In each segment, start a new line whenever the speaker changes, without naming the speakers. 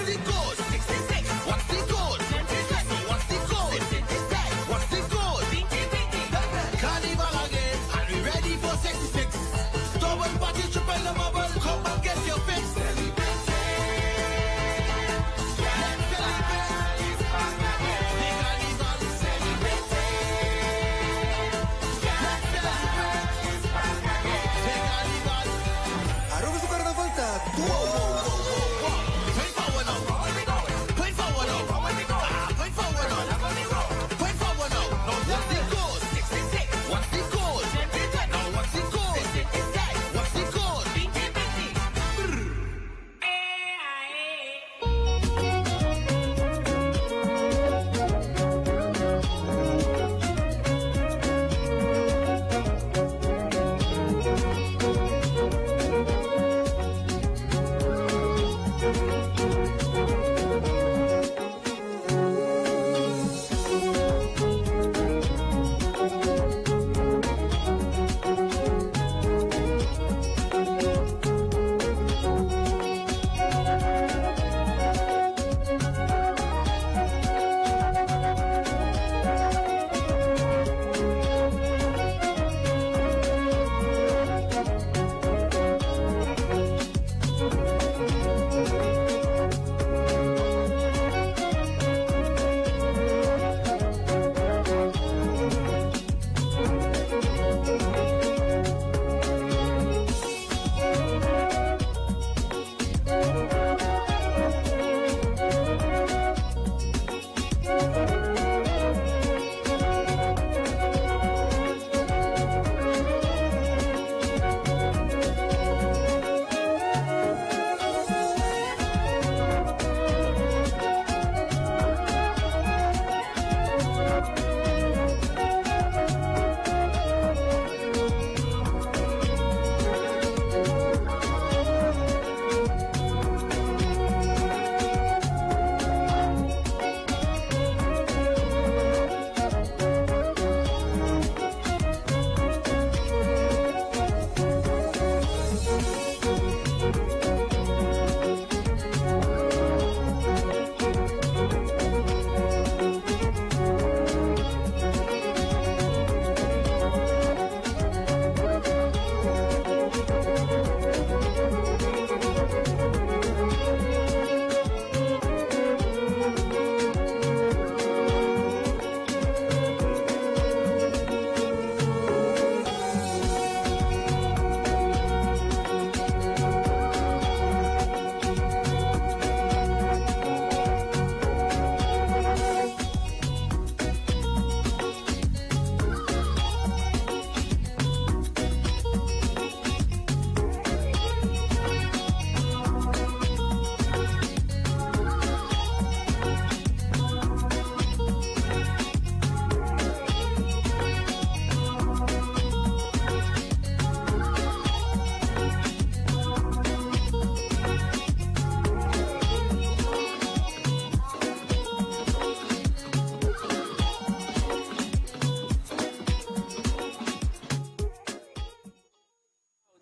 the code? 66. What's the code? 26. What's the code? 66. What's the code? 2020. Carnival again, and we ready for 66. Double party, triple the bubble, come and get your fix. Celebrate. Let's celebrate. The carnival celebrate. Let's celebrate. The carnival.
Aruba su carnaval ta
Whoa, whoa, whoa, whoa, whoa. Point forward now. Point forward now. Ah, point forward now. Point forward now. Now what's the code? 66. What's the code? Now what's the code? 66. What's the code?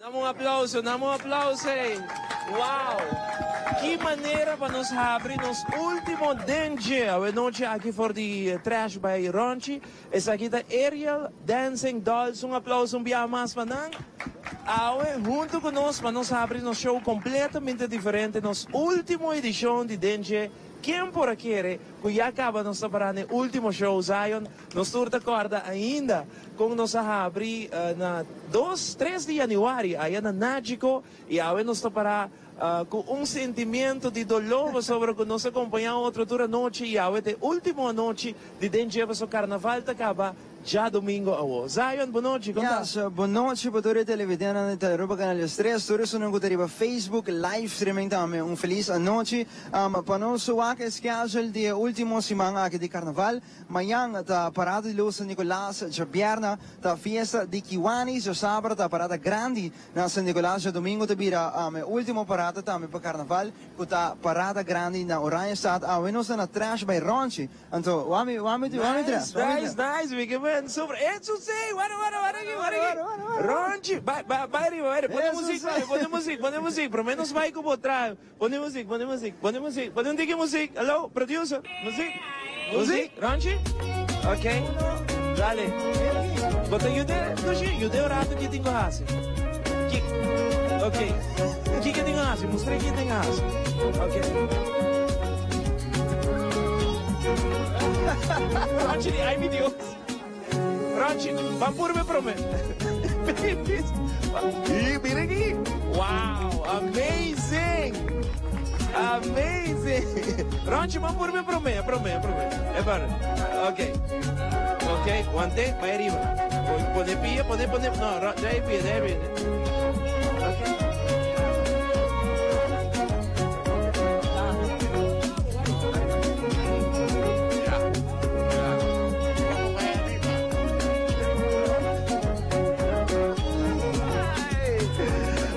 Dame un aplauso, dame un aplauso. Wow! Ki manera pa nos habri nos ultimo Den Dje. Awe nochi aki for di Trash by Ronchi. Esaki ta Ariel Dancing Dolls. Un aplauso un bia mas pa nan. Awe hunto cu nos pa nos habri nos show completamente diferente. Nos ultimo edicion di Den Dje. Ken por a kere cu ya caba nos ta para e ultimo show Zion. Nos tur ta corda ainda con nos a habri na 2, 3 di januari aya na Nagico y awe nos ta para cu un sentimento di dolor sobre cu nos a acompaña otro tur anochi y awe ta ultimo anochi di Den Dje so carnaval ta caba diadomingo awo. Zion, bon nochi, con ta?
Yes, bon nochi pa tur e televidentenan di Aruba Canal 3, tur esnan cu ta riba Facebook live streaming tambe. Un feliz anochi. Pa nos wak e schedule di ultimo siman aki di carnaval. Mañan ta parada di luz San Nicolas, diabierna ta fiesta di Kiwanis, diasabra ta parada grandi na San Nicolas, diadomingo ta bira ultimo parada. temporada tambe pa carnaval cu ta parada grandi na Oranjestad. Awe nos ta na Trash by Ronchi. Anto, wami, wami, wami
Nice,
dress, wami
nice,
dress.
Nice. Mi ke ben super. Eso sí, wara, wara, wara aki, wara aki.
Wara, wara, wara.
Ronchi, bai, bai, bai riba, bai riba. Pone
Eso
muziek,
sí.
bai, pone muziek, pone muziek. Prome nos bai ku bo trahe. Pone muziek, pone muziek, pone muziek, pone un tiki muziek. Hallo, producer, muziek, muziek, Ronchi? Ok, dale. Bo ta yude, Dushi? Yude un rato ki tin ku hasi. Ki, ok. Kiko tin ku hasi? Mustra ki tin ku hasi. Ok. Ronchi di, ay mi Dios. Ronchi, ban purbe prome. Y mira aki. Wow, amazing. Amazing. Ronchi, ban purbe prome, prome, prome. E bar. Ok. Ok, wante, bai arriba. Pone pia, pone, pone, no, dai pia, dai pia. Ok.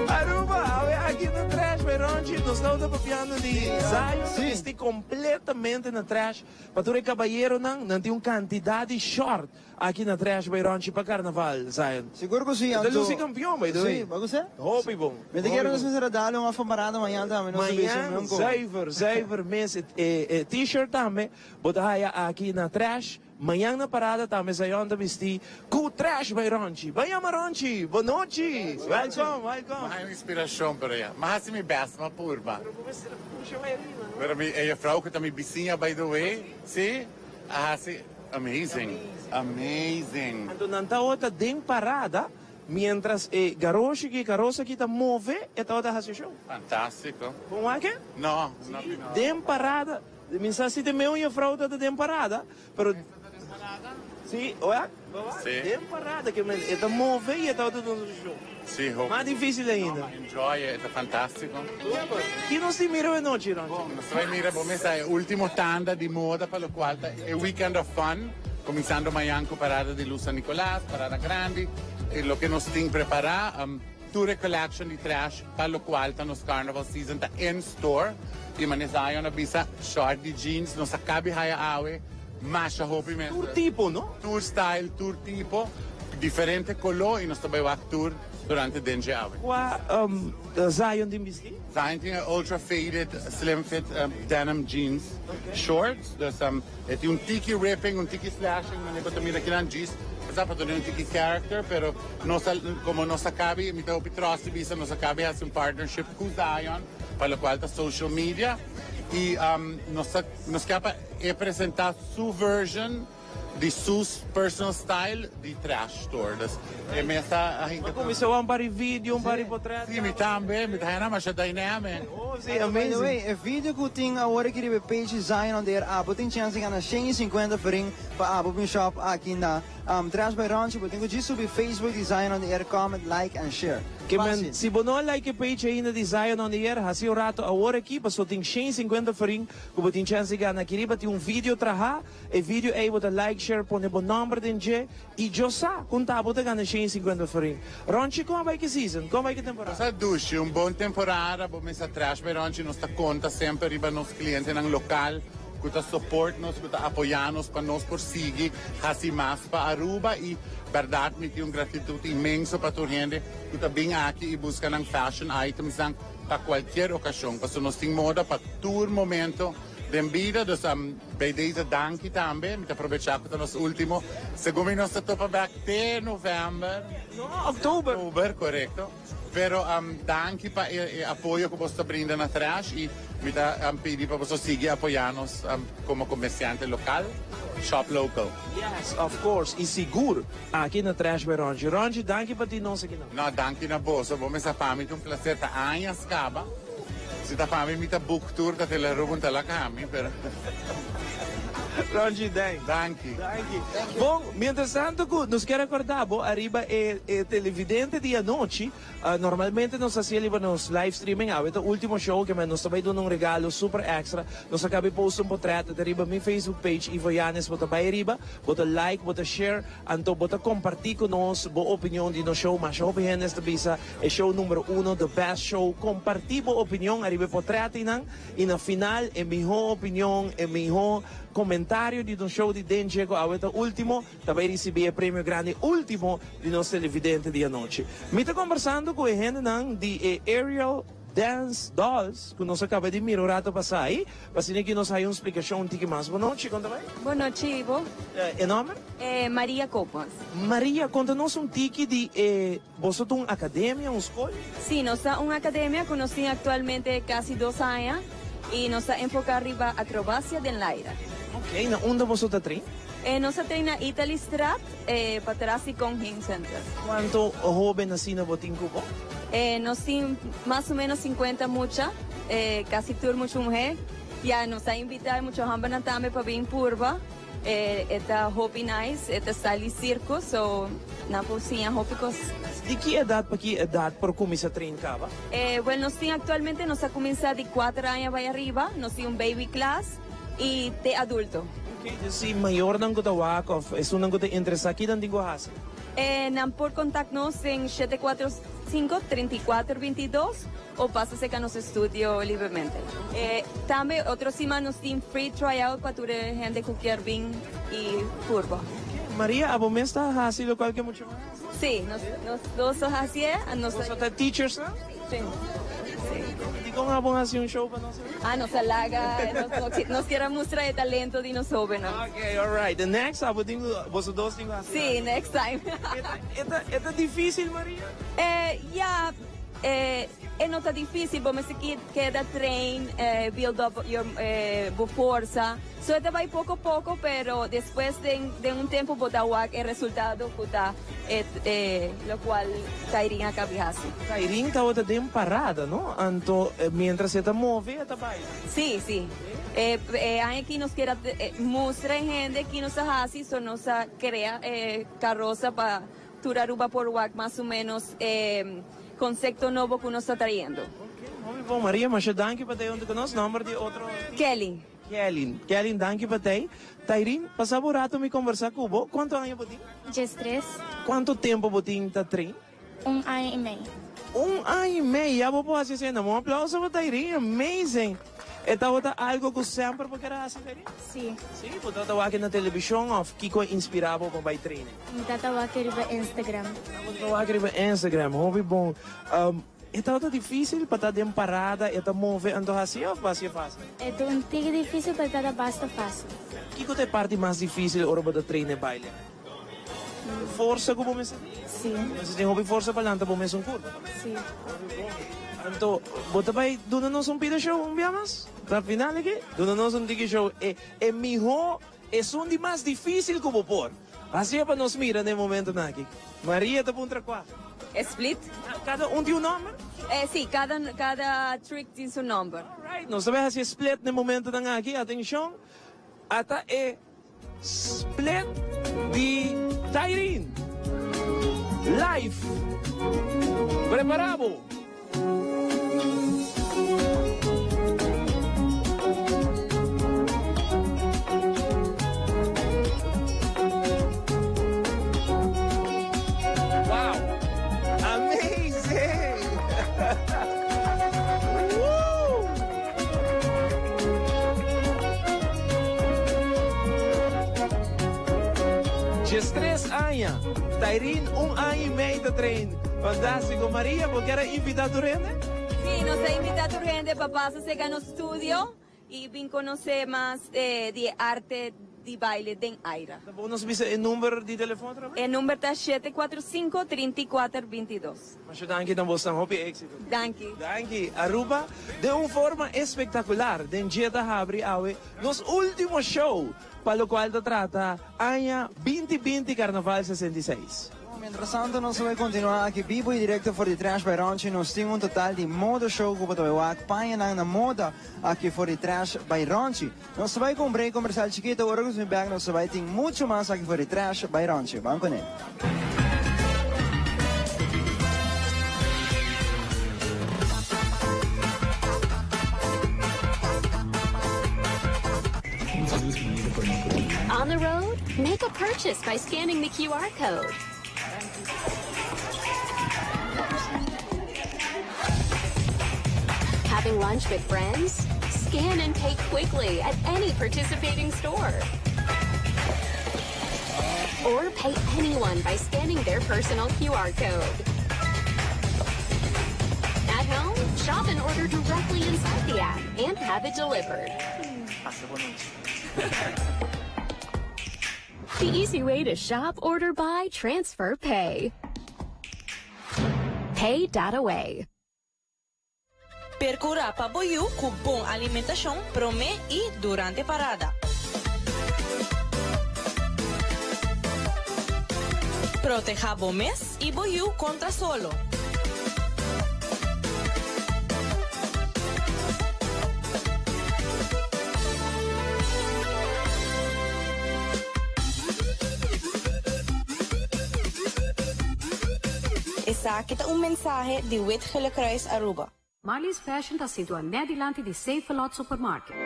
Aruba, awe aki na Trash by Ronchi, nos nou ta papiando di Zion ta bisti completamente na trash. Pa tur e caballeronan, nan tin un cantidad di short aki na Trash by Ronchi pa carnaval, Zion.
Sigur cu si,
E ta
anto.
luci campeon, by the way.
Si, bo gusta?
Hopi bon.
Mi ta
Hopi
kere nos
bon.
mester a dal un afambarada mañan tambe, nos ta bisa
Mañan,
un con.
zuiver, zuiver mes. E, e t-shirt tambe, bo ta haya aki na Trash. Mañan na parada tambe Zion ta bisti cu Trash by Ronchi. Ban yama Ronchi! Bon nochi! Welcome, welcome!
M'a haña un inspiracion pero ya. M'a haci mi best, m'a purba.
Pero bo mester a pusha bay arriba, no?
Pero mi e juffrouw cu ta mi bisiña by the way, si, a haci amazing, amazing.
Anto nan tawata den parada mientras e garoshi aki, carosa aki ta move, e tawata haci show.
Fantastico.
Bon wak e?
No, no.
Si, den parada. Mi sa si te meu juffrouw ta den parada, pero. Si, oa?
Si.
Den parada ke men e ta move y e ta duna su show.
Si, hopi.
Mas dificil ainda.
No, ma enjoy e, ta fantastico.
Super. Ki nos tin mira awenochi, Ronchi?
Bon, nos ta bay mira, bo mesa e ultimo tanda di moda pa locual ta e weekend of fun, cuminsando mañan cu parada di Luz San Nicolas, parada grandi, y loke nos tin prepara, Tur e collection di trash pa locual ta nos carnival season ta in store y mane Zion a bisa short di jeans nos a cabi haya awe masha hopi mes.
Tur tipo no?
Tur style, tur tipo, diferente colo y nos ta bay wak tur durante den dje awe.
Cua Zion tin bisti?
Zion tin e ultra faded slim fit denim jeans shorts, dus e tin un tiki ripping, un tiki slashing mane bo ta mira kinan djis sa pa duna un tiki character pero Nos a, como nos a cabi, mi ta hopi trots di bisa, nos a cabi haci un partnership cu Zion, pa locual ta social media, y nos ta, nos kier pa e presenta su version di su personal style di Trash Store. Dus e mes a hinca.
Mi a cuminsa wak un par di video, un par di potret.
Si, mi tambe, mi ta haya masha dynamic.
Oh, si,
By the
amazing.
way, e video cu tin awor aki riba e page di Zion on the Air, abo tin chance di gana 150 florin pa abo bin shop aki na Trash by Ronchi, bo tin ku djis subi Facebook di Zion on the Air, comment, like and share.
Ke men,
Fácil.
si bo no a like e page ainda di Zion on the Air, hasi un rato awor aki, paso tin 150 florin ku bo tin chance di gana. Aki riba tin un video traha, e video ei bo ta like, share, pone bo nomber den dje, i djo sa kon ta bo ta gana 150 florin. Ronchi, kon a bai ke season? Kon a bai ke temporada?
Nos a dushi un bon temporada, bo mester Trash by Ronchi, nos ta konta semper riba nos klientenan lokal ku ta support nos, ku ta apoya nos pa nos por sigui hasi mas pa Aruba y berdad mi tin un gratitud inmenso pa tur hende cu ta bin aki y busca nan fashion itemsnan pa cualkier ocasion pasobra nos tin moda pa tur momento den bida dus bij deze danki tambe mi ta aprobecha cu ta nos ultimo segun mi nos ta topa bek te november.
No, october.
October, corecto. Pero danki pa e apoyo cu boso ta brinda na Trash y mi ta pidi pa boso sigui apoya nos como comerciante local. Shop local.
Yes, of course y sigur aki na Trash by Ronchi. Ronchi, danki pa tin nos aki nan.
No, danki na boso. Bo mester pa mi ta un placer ta añas caba. Si ta pa mi, mi ta book tour ta tele Aruba un ta laga mi, pero.
Ronchi, thanks.
Danki.
Danki. Bon, mientras tanto cu nos kier recorda bo ariba e e televidente di anochi, normalmente nos ta hacié riba nos live streaming, awe ta ultimo show ke men nos ta bay duna un regalo super extra. Nos a cabi post un potret ta riba mi Facebook page Ivo Yanez, bo ta bay ariba, bo ta like, bo ta share, anto bo ta comparti cu nos bo opinion di nos show. Masha hopi hendes ta bisa e show numero uno, the best show. Comparti bo opinion ariba e potret einan. Y na final e miho opinion, e miho comentario di nos show di Den Dje cu awe ta ultimo, ta bay ricibi e premio grandi ultimo di nos televidente di anochi. Mi ta combersando cu e hendenan di e Aerial Dance Dolls cu nos a caba di mira un rato pasa y pa asina ki nos haya un splicacion un tiki mas. Bo nochi, con ta bay?
Bo nochi, Ivo.
E nomber?
Maria Copas.
Maria, conta nos un tiki di e. Boso ta un academia, un scol?
Sí, nos ta un academia cu nos tin actualmente casi dos aña y nos ta enfoca riba acrobacia den laira.
Ok, na unda boso ta train?
Nos ta train na Italystraat, patras di Kong Hing Center.
Cuanto hoben asina bo tin cu bo?
Nos tin mas o menos cincuenta mucha, casi tur mucha muher. Ya nos ta invita e mucha hombernan tambe pa bin purba. E ta hopi nice, e ta style di circo, so nan por siña hopi cos.
Di ki edad pa ki edad por cuminsa train caba?
Well nos tin actualmente nos a cuminsa di cuater aña bay ariba, nos tin un baby class y te adulto.
Ok, dus si mayornan cu ta wak of esunnan cu ta interesa ki nan tin cu haci?
Nan por contact nos den 745 34 22. O pasa cerca nos estudio libremente. Tambe otro siman nos tin free tryout pa tur e hende cu kier bin y purba.
Maria, abo mes ta haci locual ke mucha mas?
Si, nos dos ta hacié.
Boso ta teachers nan?
Si.
Dicon abo haci un show pa nos awe?
Ah, nos a laga, nos kier a mustra e talento di nos hobennan.
Ok, alright. The next abo tin cu, boso dos tin cu haci.
Si, next time.
E ta dificil, Maria?
Ya. E no ta difícil, bo mester keda train, build up your bo forsa. So e ta bai poco poco, pero despues den den un tempo bo ta wak e resultado cu ta e locual Tairin a cabi haci.
Tairin tabata den parada, no? Anto mientras e ta move e ta baila.
Sí, sí. E e aña aki nos kier a mustra e hende ki nos ta haci, so nos a crea e carosa pa Tur Aruba por wak mas o menos e concepto nobo cu nos ta trayendo.
Ok, hopi bon. Maria, masha danki pa tei hunto cu nos. Nomber di otro team?
Kelly.
Kelly. Kelly, danki pa tei. Tairin, pasa bo rato mi conversa cu bo. Cuanto aña bo tin?
Diestres.
Cuanto tempo bo tin ta train?
Un aña y mei.
Un aña y mei, ya bo por haci esei. Un aplauso pa Tairin, amazing! E tabata algo cu semper bo kier a haci, Tairin?
Si.
Si? Bo tabata wak na television of kico a inspira bo pa bay training?
Mi tabata wak riba Instagram.
Bo tabata wak riba Instagram, hopi bon. E tabata dificil pa ta den parada, e ta move anto haci of bo haci e facil?
E ta un tiki dificil pero e tabata basta facil.
Kico ta e parti mas dificil ora bo ta train e baile? Forsa ku bo mester tin?
Sí.
Bo mester tin hopi forsa pa lanta bo mesun kurpa tambe?
Sí.
Hopi bon. Anto, bo ta bai duna nos un pida show un bia mas? Na final aki, duna nos un tiki show. E e mihó, esun di mas difísil ku bo por. Hasié pa nos mira na e momentonan aki. Maria ta puntra kua?
E split.
Kada un tin un nòmber?
Sí, kada kada trick tin su nòmber.
Alright, nos ta bai hasi e split na e momentonan aki. Atenshon, ata e. Split di Tairin live prepara bo. Wow amazing woo. Diestres aña, Tairin un aña y mei ta train. Fantástico. Maria, bo kier a invita tur hende?
Sí, nos ta invita tur hende pa pasa cerca nos studio y bin conoce mas di e arte di baile den aira.
Ta bon nos bisa e number di telefon otra vez?
E number ta shete kuater sinku, trinta i kuater, binti dos.
Masha danki na bosnan, hopi éxito.
Danki.
Danki. Aruba den un forma espectacular den dje ta habri awe nos ultimo show pa locual ta trata aña binti binti Carnaval 66.
Mientrastanto nos ta bay continua aki bibo y directo for di Trash by Ronchi. Nos tin un total di moda show cu bo ta bay wak pañanan na moda aki for di Trash by Ronchi. Nos ta bay cu un break comercial chikito, ora cu nos bin bek nos ta bay tin mucho mas aki for di Trash by Ronchi. Ban cune.
On the road, make a purchase by scanning the QR code. Having lunch with friends? Scan and pay quickly at any participating store. Or pay anyone by scanning their personal QR code. At home, shop and order directly inside the app and have it delivered. The easy way to shop, order, buy, transfer, pay. Pay.away.
Percura pa bo yiu cu bon alimentacion prome y durante parada. Proteha bo mes y bo yiu contra solo. Esaki ta un mensahe di Wit Gele Kruis Aruba.
Marley's Fashion ta situa net dilanti di Save-A-Lot Supermarket.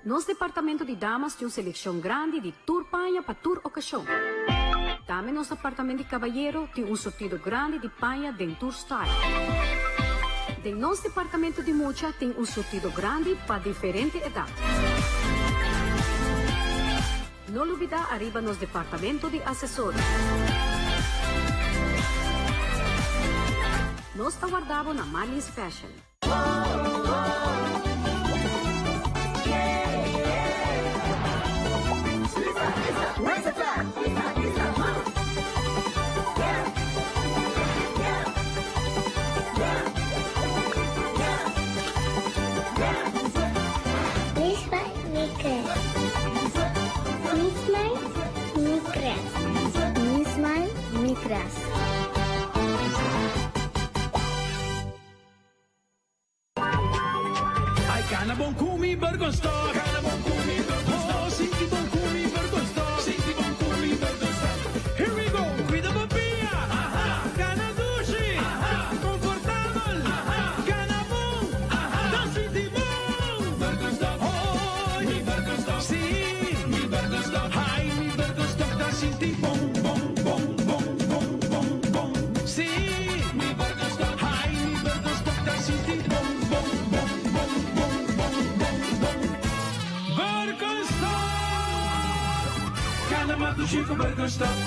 Nos departamento di damas tin un seleccion grandi di tur paña pa tur ocasion. Tambe nos departamento di cabayero tin un surtido grandi di paña den tur style. Den nos departamento di mucha tin un surtido grandi pa diferente edad. No lubida ariba nos departamento di asesorio. Nos ta warda bo na Marley's Fashion.
Ai cana bon cu mi Birkenstock. Cana bon cu mi Birkenstock. Oh, sinti bon cu mi Birkenstock. Sinti bon cu mi Birkenstock. Here we go. Cuida bo pia. Aha. Cana dushi. Aha. Comfortabel. Aha. Cana bon. Aha. Dan sinti bon. Birkenstock. Oh, mi Birkenstock. Si. Mi Birkenstock. Ai, mi Birkenstock. Dan sinti bon, bon, bon, bon, bon, bon, bon. Si. Mi Birkenstock. Ai, mi Birkenstock. Dan sinti bon, bon, bon, bon, bon, bon, bon, bon. Birkenstock. Cana mas dushi cu Birkenstock.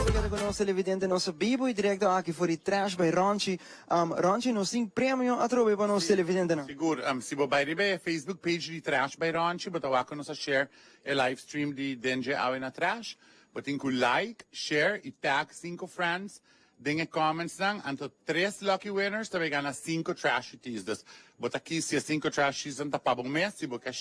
Keda cu nos televidente nos bibo y directo aki for di Trash by Ronchi. Um, Ronchi, nos tin premio atrobe pa nos televidentenan.
Sigur, si bo bai riba e Facebook page di Trash by Ronchi, bo ta wak cu nos a share e live stream di Dengue awe na Trash. Bo tin cu like, share y tag cinco friends Den e comments nan, anto tres lucky winners ta bay gana cinco trashy tees. Dus bo ta kies si e cinco trashy tees nan ta pa bo mes, si bo ke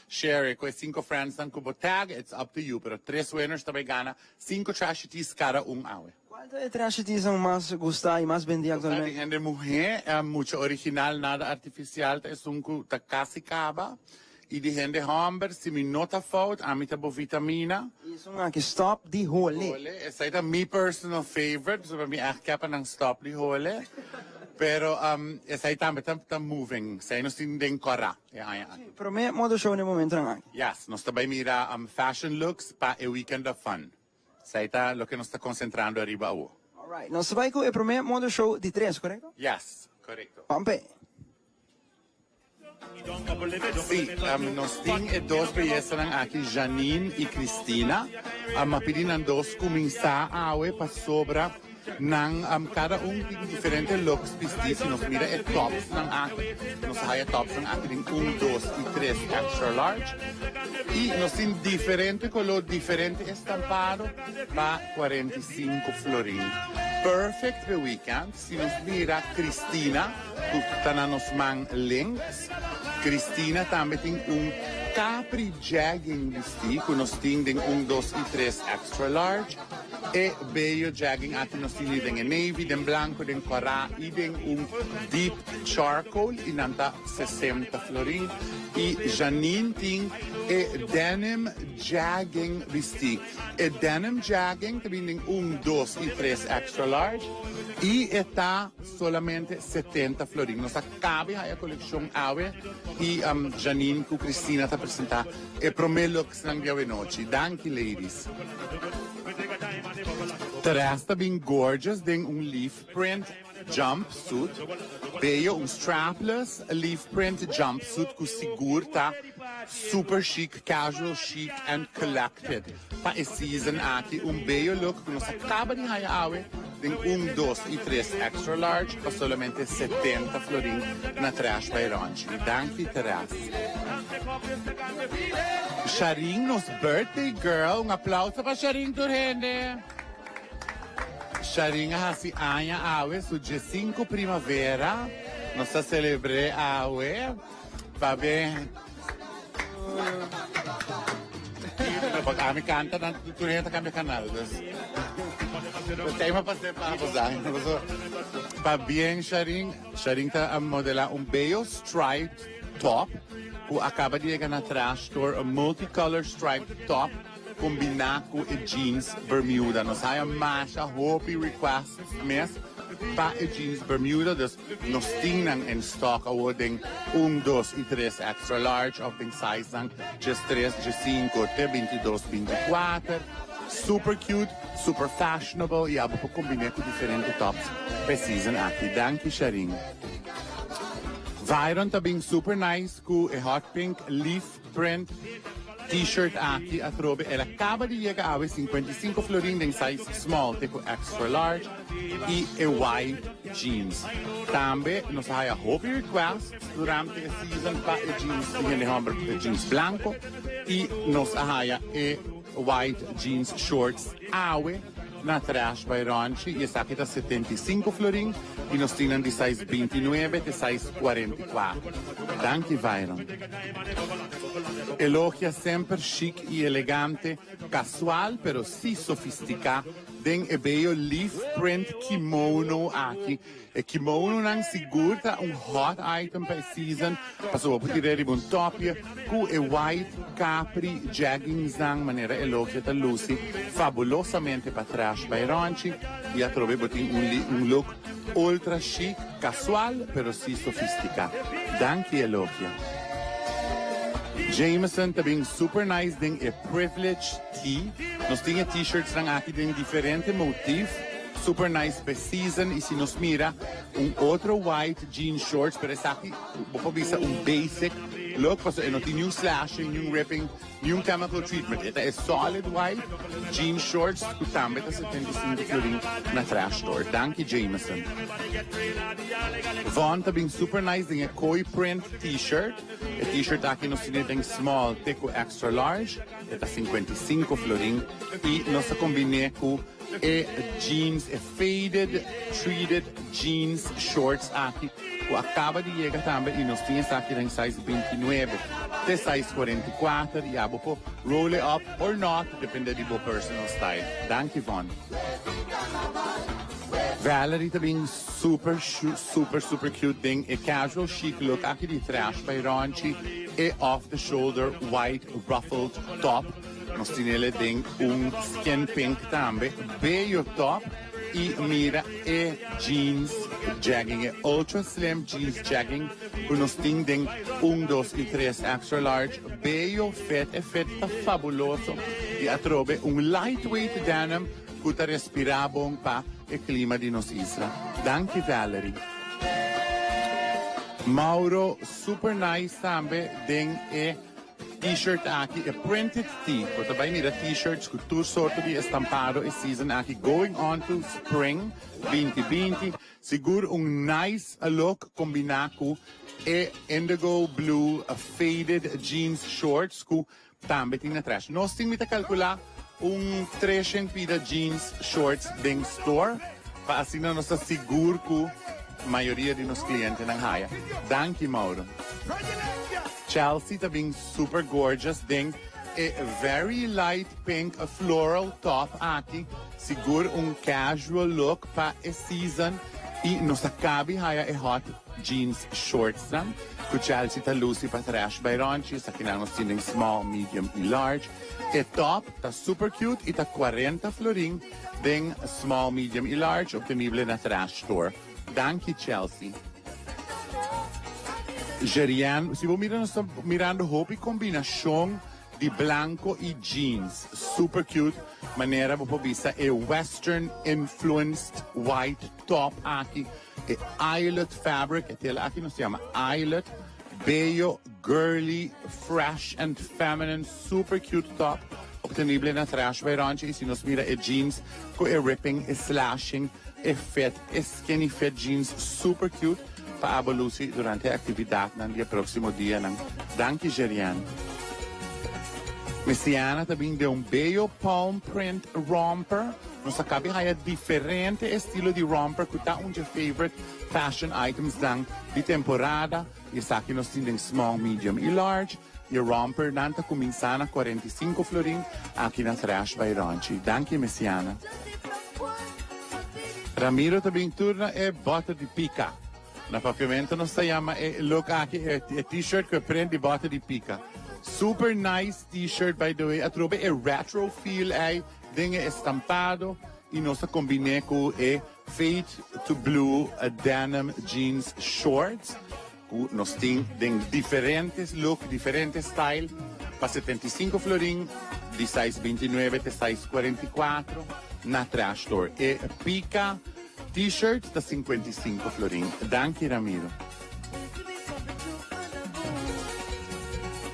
share e cu e cinco friends nan cu bo tag, it's up to you. Pero tres winners ta bay gana cinco trashy tees cada un awe.
Cual ta e trashy tees nan mas gusta y mas bendi actualmente?
Gusta di hende muhe, mucho original, nada artificial ta esun cu ta casi caba. Y di hende homber, si mi no ta fout, ami ta bo vitamina.
Y esun aki stop di hole.
Hole, esai ta mi personal favorite, pasobra mi echt ke pa nan stop di hole. Pero esai tambe ta ta moving, esai nos tin den cora e aña aki.
Prome moda show na e momentonan aki.
Yes, nos ta bay mira fashion looks pa e weekend of fun. Esai ta loke nos ta concentrando ariba awo.
Alright, nos ta bay cu e prome moda show di tres, corecto?
Yes, corecto.
Pampe.
Sí, nos tin e dos beyesanan aki, Janine i Cristina. A pidi nan dos kuminsá awe pasobra nan kada un tin diferente looks bistí. Si nos mira e topsnan aki, nos a haya topsnan aki den un, dos i tres extra large. I nos tin diferente koló, diferente estampado pa 45 florin. Perfect p'e weekend. Si nos mira Cristina. Cu ta na nos man links. Cristina tambe tin un Capri jegging bisti ku nos tin den un, dos i tres extra large. E bello jegging aki nos tin den e navy, den blanco, den cora i den un deep charcoal i nan ta 60 florin. I Janine tin e denim jegging bisti. E denim jegging ta bin den un, dos i tres extra large i e ta solamente 70 florin. Nos a cabe haya coleccion awe i Janine cu Cristina ta presenta e prome looks nan di awe nochi. Danki ladies. Teres ta bin gorgeous den un leaf print jumpsuit. Bello, un strapless leaf print jumpsuit cu sigur ta super chic, casual chic and collected pa e season aki. Un bello look cu nos a caba di haya awe den un, dos y tres extra large pa solamente 70 florin na Trash by Ronchi. Danki, Teres. Sharin, nos birthday girl. Un aplauso pa Sharin tur hende. Sharin a hasi aña awe, su 15 primavera. Nos ta celebr'e awe. Pabien. Ami canta nan tur hende ta cambia canal. Dus tema pa ser pa Pabien, Sharin. Sharin ta modela un bello striped top cu a caba di yega na Trash Store, un multicolor striped top combina cu e jeans Bermuda. Nos haya masha hopi requests mes pa e jeans Bermuda, dus nos tin nan in stock awor den un, dos y tres extra large of den size nan 13, 15 te 22, 24. Super cute, super fashionable y abo por combina cu diferente tops pa season aki. Danki, Sharin. Byron ta bin super nice cu e hot pink leaf print t-shirt aki atrobe. El a caba di yega awe, 55 florin den size small te cu extra large y e white jeans. Tambe nos haya hopi requests durante e season pa e jeans di hende homber, e jeans blanco, y nos haya e white jeans shorts awe na Trash by Ronchi y esaki ta 75 florin y nos tin di size 29 te size 44. Danki, Byron. Elogia semper chic y elegante, casual pero si sofistica den e bello leaf print kimono aki. E kimono nan sigur ta un hot item pa e season. Paso bo tira riba un topje cu e white capri jeggings nan manera Elogia ta luci fabulosamente pa Trash by Ronchi y atrobe bo tin un look ultra chic, casual pero si sofistica. Danki, Elogia. Jameson ta bin super nice den e privilege tee. Nos tin e t-shirts nan aki den diferente motif. Super nice pa season y si nos mira un otro white jean shorts, pero esaki bo por bisa un basic look, paso e no tin ni slashing, ni ripping, ni un chemical treatment. E ta e solid white jean shorts cu tambe ta 75 florin na Trash Store. Danki, Jameson. Vaughn ta bin super nice den e koi print t-shirt. E t-shirt aki nos tin den small te cu extra large. E ta 55 florin y nos a combina cu e jeans, e faded, treated jeans shorts aki, cu a caba di yega tambe y nos tin esaki den size 29 te size 44 y abo por roll it up or not, depende di bo personal style. Danki, Vaughn. Valerie ta bin super, super, super cute den e casual chic look aki di Trash by Ronchi, e off the shoulder white ruffled top. Nos tin den un skin pink tambe, bello top y mira e jeans jegging, e ultra slim jeans jegging cu nos tin den 1, 2 y 3 extra large, bello fit, e fit ta fabuloso y atrobe un lightweight denim cu ta respira bon pa e clima di nos isla. Danki, Valerie. Mauro, super nice tambe den e t-shirt aki, e printed tee. Bo ta bay mira t-shirts cu tur sorto di estampado e season aki going on to spring 2020. Sigur un nice look combina cu e indigo blue faded jeans shorts cu tambe tin na Trash. Nos tin, mi ta calcula, un 300 pida jeans shorts den store pa asina nos ta sigur cu mayoria di nos clientenan haya. Danki, Mauro. Chelsea ta bin super gorgeous den e very light pink floral top aki, sigur un casual look pa e season y nos a cabi haya e hot jeans shorts nan cu Chelsea ta luci pa Trash by Ronchi, esakinan nos tin den small, medium y large. E top ta super cute y ta cuarenta florin den small, medium y large, obtenible na Trash Store. Danki Chelsea. Jerian, si bo mira nos ta mirando hopi combinacion di blanco y jeans. Super cute. Manera bo por bisa e western influenced white top aki. E eyelet fabric, e tela aki nos ta yama eyelet. Bello, girly, fresh and feminine, super cute top. Obtenible na Trash by Ronchi. Y si nos mira e jeans cu e ripping, e slashing, e fit, e skinny fit jeans super cute pa abo luci durante e actividadnan di e proximo dianan. Danki Jerian. Messiana ta bin den un bello palm print romper. Nos a cabi haya diferente estilo di romper cu ta un dje favorite fashion items nan di temporada y esaki nos tin den small, medium y large. Y e romper nan ta cuminsa na 45 florin aki na Trash by Ronchi. Danki Messiana. Ramiro ta bin tur na e boter di pica. Na Papiamento nos ta yama e look aki e t-shirt cu e print di boter di pica. Super nice t-shirt by the way. Atrobe e retro feel ey den e estampado y nos a combine cu e Fade to blue denim jeans shorts cu nos tin den diferentes look, diferente style pa 75 florin di size 29 te size 44 na Trash Store. E pica t-shirt ta 55 florin. Danki Ramiro.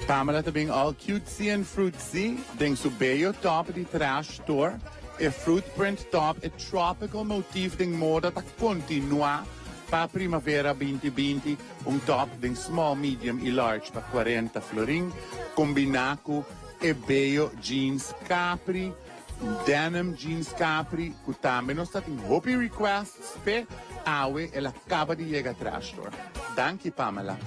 Pamela ta bin all cutesy and fruitsy den su bello top di Trash Store. E fruit print top, e tropical motif den moda ta continua pa primavera 2020. Un top den small, medium y large pa 40 florin, combina cu e bello jeans capri, denim jeans capri, cu tambe nos ta tin hopi requests p'e, awe el a caba di yega Trash Store. Danki Pamela.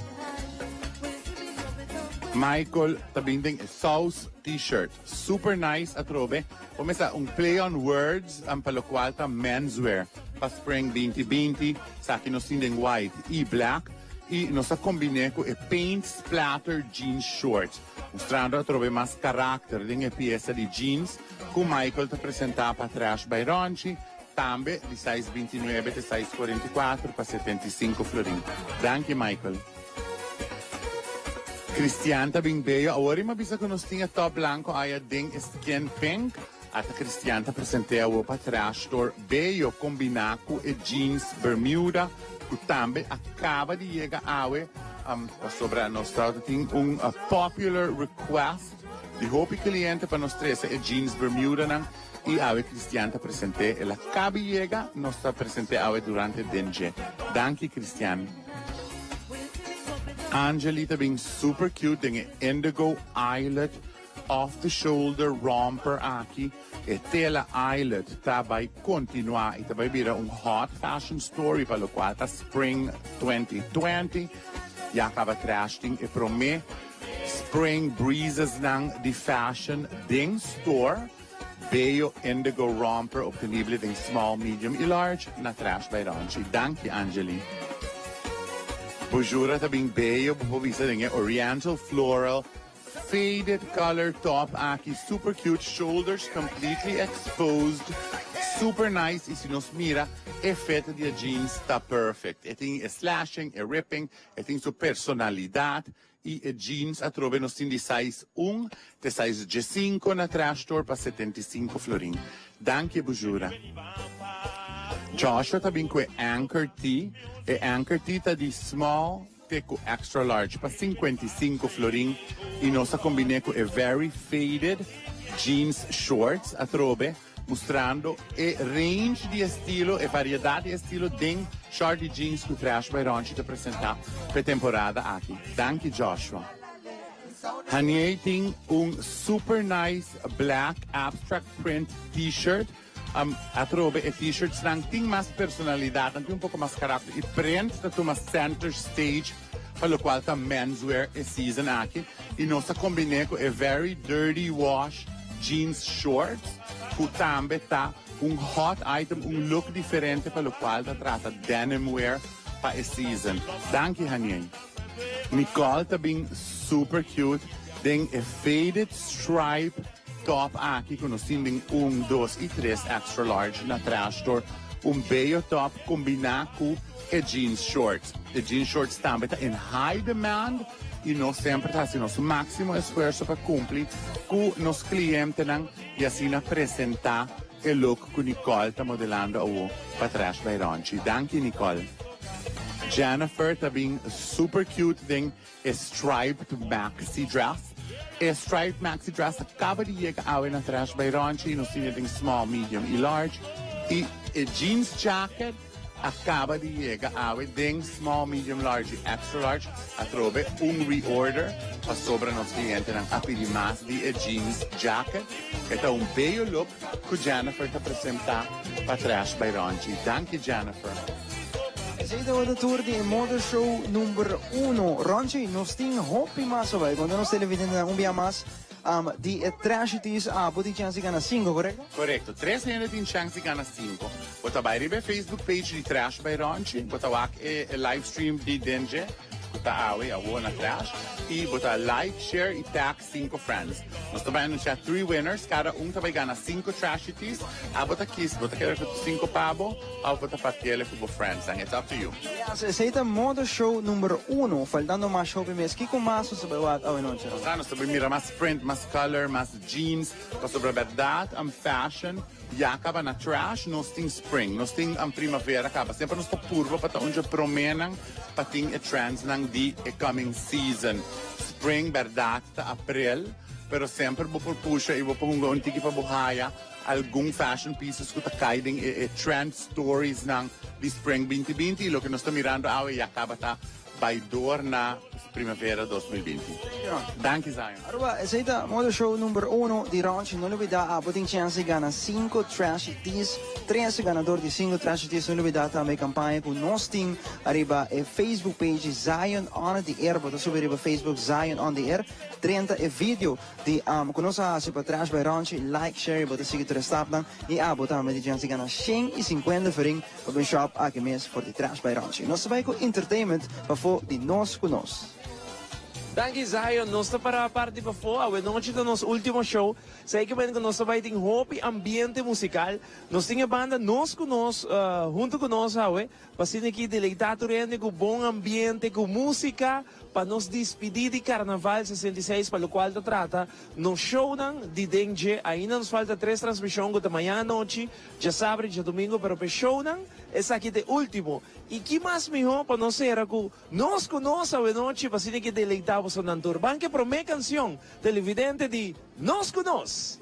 Michael ta bin den e saus t-shirt. Super nice atrobe. Bo mester un play on words pa locual ta menswear pa spring 2020. Esaki nos tin den white y black y nos a combine cu e paint splatter jeans shorts, mustrando atrobe mas caracter den e pieza di jeans cu Michael ta presenta pa Trash by Ronchi, tambe di size 29 te size 44 pa 75 florin. Danki Michael. Cristian ta bin bello. Awor i m'a bisa cu nos tin e top blanco aya den e skin pink. Ata Cristian ta presente awor pa Trash Store bello combina cu e jeans bermuda cu tambe a caba di yega awe pasobra nos ta tin un popular request di hopi cliente pa nos trece e jeans bermudanan y awe Cristian ta presente. El a caba di yega, nos ta presente awe durante den dje. Danki Cristian. Angeli ta bin super cute den e indigo eyelet off the shoulder romper aki. E tela eyelet ta bay continua y ta bay bira un hot fashion story pa locual ta spring 2020. Ya caba trash tin e prome spring breezes nan di fashion den store. Bello indigo romper obtenible den small, medium y large na Trash by Ronchi. Danki Angeli. Bujura ta bin bello, bo por bisa den e oriental floral faded color top aki, super cute, shoulders completely exposed, super nice y si nos mira e fit di e jeans ta perfect. E tin e slashing, e ripping, e tin su personalidad Y e jeans atrobe nos tin di size un te size 15 na Trash Store pa 75 florin. Danki Bujura. Joshua ta bin cu e Anchor Tee. E Anchor Tee ta di small te cu extra large pa 55 florin y nos a combine cu e very faded jeans shorts atrobe, mustrando e range di estilo, e variedad di estilo den short di jeans cu Trash by Ronchi ta presenta p'e temporada aki. Danki Joshua. Haniey tin un super nice black abstract print t-shirt. Atrobe e t-shirtsnan tin mas personalidad, nan tin un poco mas karakter y print ta tuma center stage. pa locual ta menswear e season aki y nos a combine cu e very dirty wash jeans shorts cu tambe ta un hot item, un look diferente pa locual ta trata denim wear pa e season. Danki Haniey. Nicole ta bin super cute den e faded stripe top aki cu nos tin den un, dos y tres extra large na Trash Store. Un bello top combina cu e jeans shorts. E jeans shorts tambe ta in high demand y nos semper ta haci nos maximo esfuerzo pa cumpli cu nos clientenan y asina presenta e look cu Nicole ta modelando awo pa Trash by Ronchi. Danki Nicole. Jennifer ta bin super cute den e striped maxi dress. E striped maxi dress a caba di yega awe na Trash by Ronchi y nos tin e den small, medium y large. Y e jeans jacket a caba di yega awe den small, medium, large y extra large. Atrobe un reorder pasobra nos clientenan a pidi mas di e jeans jacket. E ta un bello look cu Jennifer ta presenta pa Trash by Ronchi. Danki Jennifer.
Esey tabata tur di e Motor Show number uno. Ronchi, nos tin hopi mas away. Conta nos televidentenan un bia mas di e Trashy Tees abo tin chance di gana cinco, corecto?
Corecto. Tres hende tin chance di gana cinco. Bo ta bay riba e Facebook page di Trash by Ronchi, bo ta wak e live stream di Denje cu ta awe awo na Trash y bo ta like, share y tag cinco friends. Nos ta bay anuncia three winners, cada un ta bay gana cinco Trashy Tees. Abo ta kies, bo ta keda cu cinco pa bo of bo ta partiele cu bo friends nan, it's up to you.
Yes, esey ta Motor Show number uno, faltando mas hopi mes. Kico mas nos ta bay wak awe nochi?
Nos ta bay mira mas print, mas color, mas jeans, pasobra berdad fashion Ya caba na trash, nos tin spring, nos tin primavera caba. Semper nos ta purba pa ta un dje promenan pa tin e trendsnan di e coming season. Spring berdad ta april, pero semper bo por pusha y bo por hunga un tiki pa bo haya algun fashion pieces cu ta cay den e trend storiesnan di spring 2020 y loke nos ta mirando awe ya caba ta Bai door na primavera 2020. Danki Zion.
Aruba, esey ta Motor Show number uno di Ronchi. No lubida abo tin chance di gana cinco Trashy Tees. Tres ganador di cinco Trashy Tees. No lubida tambe e campaña cu nos tin ariba e Facebook page Zion on the Air. Bo ta subi riba Facebook Zion on the Air. Drenta e video di cu nos a haci pa Trash by Ronchi. Like, share y bo ta sigui tur e stapnan. Y abo tambe tin chance di gana 150 florin. Pa bin shop aki mes for di Trash by Ronchi. Nos ta bai ku entertainment pafó di Nos Ku Nos.
Danki Zion, nos ta para parti pafó, awe nochi ta nos ultimo show, sa ke men ku nos ta bai tin hopi ambiente musical, nos tin e banda Nos Ku Nos hunto ku nos awe, pa asina ki deleita tur hende ku bon ambiente, ku musica, pa nos dispidi di Carnaval 66 pa locual ta trata nos shownan di den dje, ainda nos falta tres transmision ku ta mañana anochi, Djasabra y djadomingo pero p'e shownan esaki ta e ultimo. Y ki mas miho pa nos sera cu Nos cu Nos awenochi pa asina ki deleita bosonan tur. Ban ke prome cancion televidente di Nos cu Nos.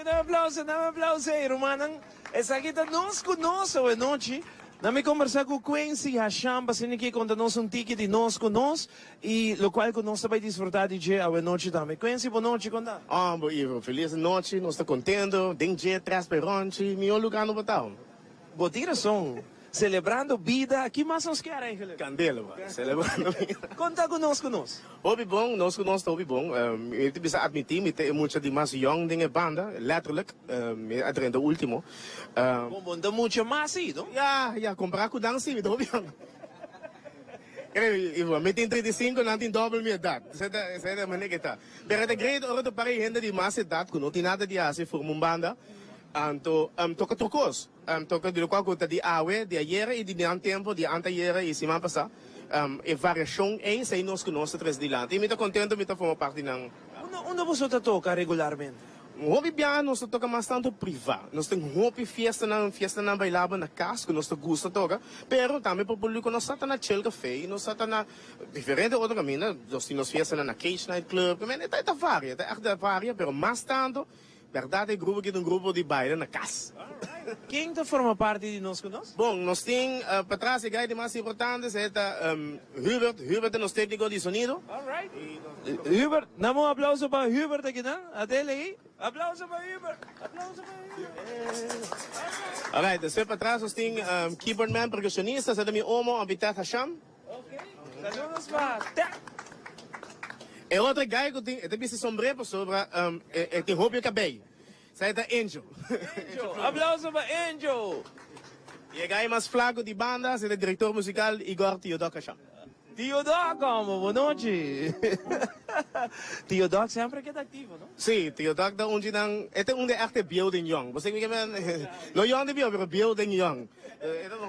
dame aplauso, dame aplauso, ey, rumannan. Esaki ta Nos Ku Nos awe nochi. Na mi kombersá ku Quincy Hasham pa asina ke konta nos un tiki di Nos Ku Nos i lokual ku nos ta bai disfrutá di dje awe nochi tambe. Quincy, bo nochi, kon ta?
Homber, Ivo, felis nochi. Nos ta kontento. Den dje, tres pa e ronchi. Mihó lugá no por ta.
Bo tin rason. Celebrando bida, ki mas nos kier eigenlijk?
Candela ba, celebrando bida.
Kon ta ku nos ku nos?
Hopi bon, nos ku nos ta hopi bon. Mi ta bisa admiti, mi ta e mucha di mas yong den e banda, letterlijk. Mi a drenta ultimo.
Bon, bon ta mucha mas si, no?
Ya, ya, compara ku nan si, mi ta hopi yong. Mi tin 35, nan tin dobel mi edad. Esei ta, esei ta e manera ke ta. Pero ta great ora ta para e hende di mas edad ku no tin nada di hasi forma un banda, anto toka tur kos. Toka di lokual ku ta di awe, di ayera i di nan tempu, di antayera i siman pasá. E variashon ei, esei nos ku nos ta trese dilanti. I mi ta kontentu mi ta forma parti di nan.
Unda unda boso ta toka regularmente?
Hopi biaha nos ta toka mas tantu privá. Nos tin hopi fiestanan, fiestanan bailabel na kas ku nos ta gusta toka. Pero tambe pa públiko nos sa ta na Chill Café, nos sa ta na diferente otro kaminda. Nos tin nos fiestanan na Cage Night Club. E ta varia, e ta ègt varia, pero mas tantu Berdad e grupo aki ta un grupo di baile na cas.
Ken ta forma parti di Nos Ku Nos?
Bon, nos tin patras e guy di mas importante, esei ta Hubert. Hubert ta nos tecnico di sonido.
Hubert, dame un aplauso pa Hubert akinan. Atele ei. Aplauso pa Hubert. Aplauso pa Hubert.
Alright, despues patras nos tin keyboard man, percusionista, esei ta mi omo, Abitat Hasham.
Saludos pa Ted.
E otro guy cu tin, e ta bisti sombré pasobra e tin hopi cabey. Esai ta Angel.
Angel, aplauso pa Angel.
Y e guy mas flaco di banda, esai ta director musical Igor Tio Doc Asham.
Tio Doc, como, bo nochi. Tio Doc semper keda activo, no?
Sí, Tio Doc ta un di nan, e ta un di e echte bieu den yong. Bo sa kico mi ke men? No yong di bieu, pero bieu den yong.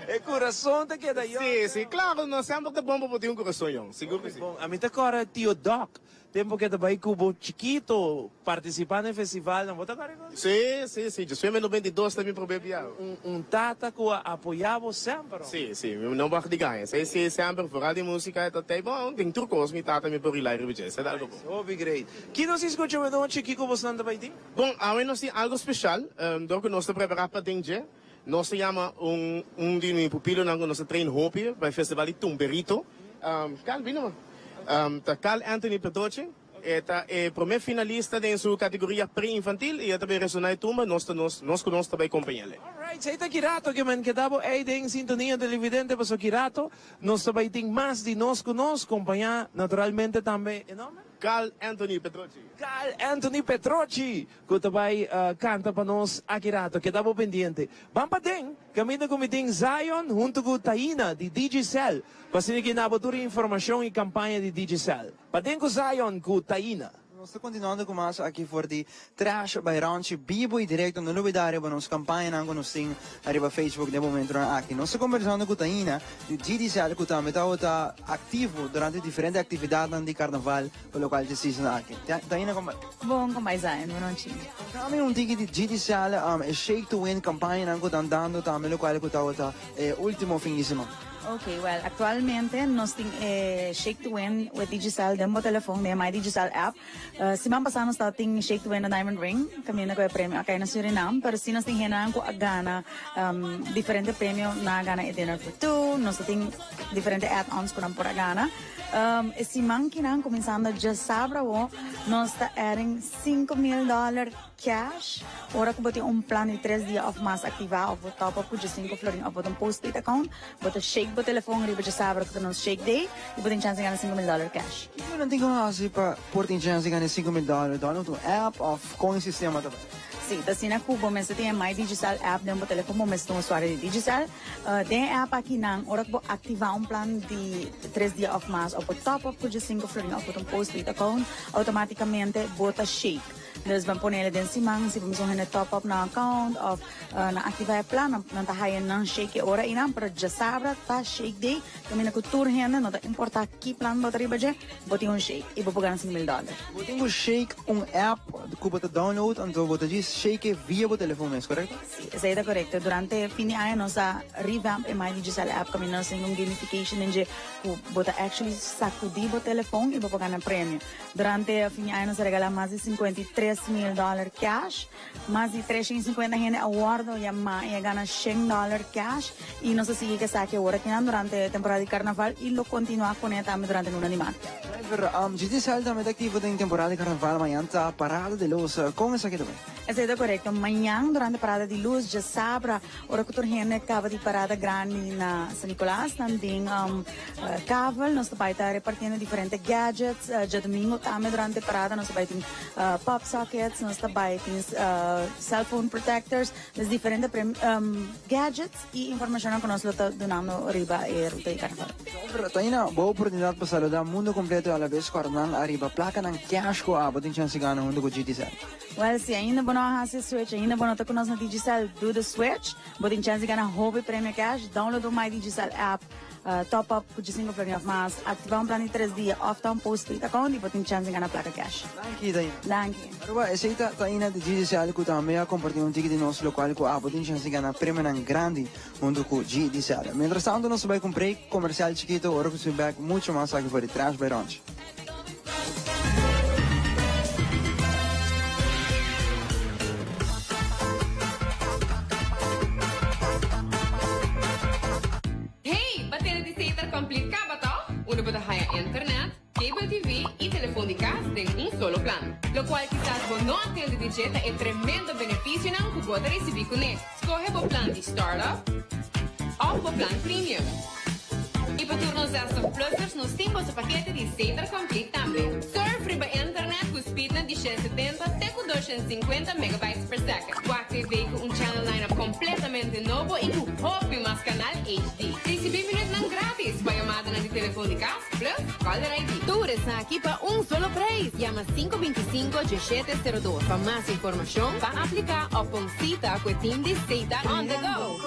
E kurason ta keda yong.
Sí, sí, klaro, no semper ta bon pa bo tin un kurason yong, sigur ku sí.
Bon, ami ta kòrda Tio Doc, tempu ku e ta bai ku bo chikito partisipá na e festivalnan, bo ta kòrda e kos?
Sí, sí, sí, djis fue mi 92 ta mi promé biaha.
Un tata ku a apoyá bo semper,
ho? Sí, sí, mi no wak di gaña, sí, sí, semper, foral di músika e ta tei, bon, den tur kos mi tata mi por rely riba dje, esei ta algu bon.
Hopi great. Ki nos skucha awenochi, kiko bosnan ta bai tin?
Bon, awe nos tin algu speshal, dor ku nos ta prepará pa den dje. Nos ta yama un un di mi pupilonan ku nos ta train hopi pa e festival di Tumberito. Carl, bini man. Ta Carl Anthony Petroche. E ta e prome finalista den su kategoria pre-infantil i e ta bai resona e tumba. Nos ta nos nos ku nos ta bai kompañ'el.
Alright, esei ta ki rato ke men keda bo ei den sintonia televidente paso ki rato nos ta bai tin mas di nos ku nos kompañá naturalmente tambe e nomber?
Carl Anthony Petrochi.
Carl Anthony Petrochi! Ku ta bai kanta pa nos aki rato. Keda bo pendiente. Ban paden, kaminda ku mi tin Zion huntu ku Taina di Digicel pa asina ki na bo tur e informashon i kampaña di Digicel. Paden ku Zion ku Taina.
Nos ta kontinuando ku mas aki for di Trash by Ronchi bibo i direkto. No lubida riba nos kampañanan ku nos tin ariba Facebook den momentonan aki. Nos ta kombersando ku Taina di Digicel ku tambe tabata aktivo durante diferente aktividatnan di karnaval. Pa locual dje season aki. Taina con bai?
Bon con bai Zion, bon nochi.
Tami un tiki di GTCL, e Shake to Win campañanan cu tan dando tambe locual cu tabata e ultimo fin di siman.
Ok, well, actualmente nos tin e Shake to Win with Digicel den bo telefon, den e My Digicel app. Siman pasa nos tabatin Shake to Win the Diamond Ring, caminda cu e premio a cay na Surinam, pero si nos tin hendenan cu a gana diferente premio, nan a gana e Dinner for Two, nos ta tin diferente add-ons cu nan por a gana. E siman kinan kuminsando djasabra awo nos ta adding 5000 dollar cash ora ku bo tin un plan di tres dia of mas aktivá of bo top up ku djesinko florin of bo tin un postpaid account bo ta shake bo telefon riba djasabra ku ta nos shake day i bo tin chance di gana 5000 dollar cash.
Kiko nan tin ku hasi pa por tin chance di gana e 5000 dollar? Download un app of kon e sistema ta bai?
Si, ta asina ku bo mester tin e My Digicel app den bo telefon bo mester ta un usuario di Digicel. Den e app aki nan, ora ku bo aktivá un plan di tres dia òf mas òf bo top up ku djesinku florin òf bo ta un postpaid account, outomátikamente bo ta shake. Dus ban pone el den siman, si bo mester un hende top up nan account òf nan aktivá e plan, nan ta haya nan shake e ora einan, pero djasabra ta shake day, kaminda ku tur hende, no ta importá ki plan bo ta riba dje, bo tin un shake i bo por gana 5000 dòler.
Bo tin ku shake un app ku bo ta download, anto bo ta djis shake e via bo telefon mes, korekto?
Sí, esei ta korekto. Durante fin di aña nos a revamp e My Digicel app kaminda nos tin un gamification den dje ku bo ta actually sakudí bo telefon i bo por gana premio. Durante fin di aña nos a regalá mas di 53. 3000 dollar cash. Mas di 350 hende a wordo yama y a gana 100 dollar cash y nos ta sigui cu esaki awor akinan durante temporada di carnaval y lo continua cune tambe durante luna di maart.
Driver, GTCL tambe ta activo den temporada di carnaval, mañan ta Parada de Luz, con esaki ta bay?
Esey ta corecto, mañan durante Parada di Luz djasabra ora cu tur hende caba di parada grandi na San Nicolas nan den Kavel nos ta bay ta repartiendo diferente gadgets, djadomingo tambe durante parada nos ta bay tin Pop sockets, nos ta bay tin cell phone protectors, dus diferente gadgets y informacionnan cu nos lo ta dunando riba e ruta di carnaval.
Super, Taina, bo oportunidad pa saluda mundo completo y alabes corda ariba placanan cash cu abo tin chance gana hunto cu Digicel.
Well, si ainda bo no a haci e switch, ainda bo no ta cu nos na Digicel, do the switch. Bo tin chance di gana hopi premio cash. Download bo My Digicel app. Top up ku djesinku florin òf mas, aktivá un plan di tres dia òf ta un postpaid account i bo tin chèns di gana plaka kèsh.
Danki, Taina.
Danki.
Aruba, esei ta Taina di GDCL ku tambe a kompartí un tiki di nos lokual ku abo tin chèns di gana premionan grandi huntu ku GDCL. Mientras tanto nos ta bai ku un break komersial chikito, ora ku subi bèk muchu mas aki for di Trash by Ronchi.
Hey, ba tene di Setar Complete caba toch? Unda bo ta haya internet, cable TV y telefon di cas den un solo plan. Locual kisas bo no a tende di dje ta e tremendo beneficionan cu bo ta ricibi cune. Scoge bo plan di Startup of bo plan Premium. Y pa tur nos 60 plussers nos tin boso pakete di Setar Complete tambe. Surf riba internet cu speednan di 170 te cu 250 megabytes per second. Wak TV cu un channel lineup completamente nobo y cu hopi mas canal HD. Ricibi minuutnan gratis pa yamadanan di telefon di cas plus caller ID. Tur esaki pa un solo prijs. Yama 525 1702 pa mas informacion, pa aplica of pa un cita cu e team di Setar On The Go.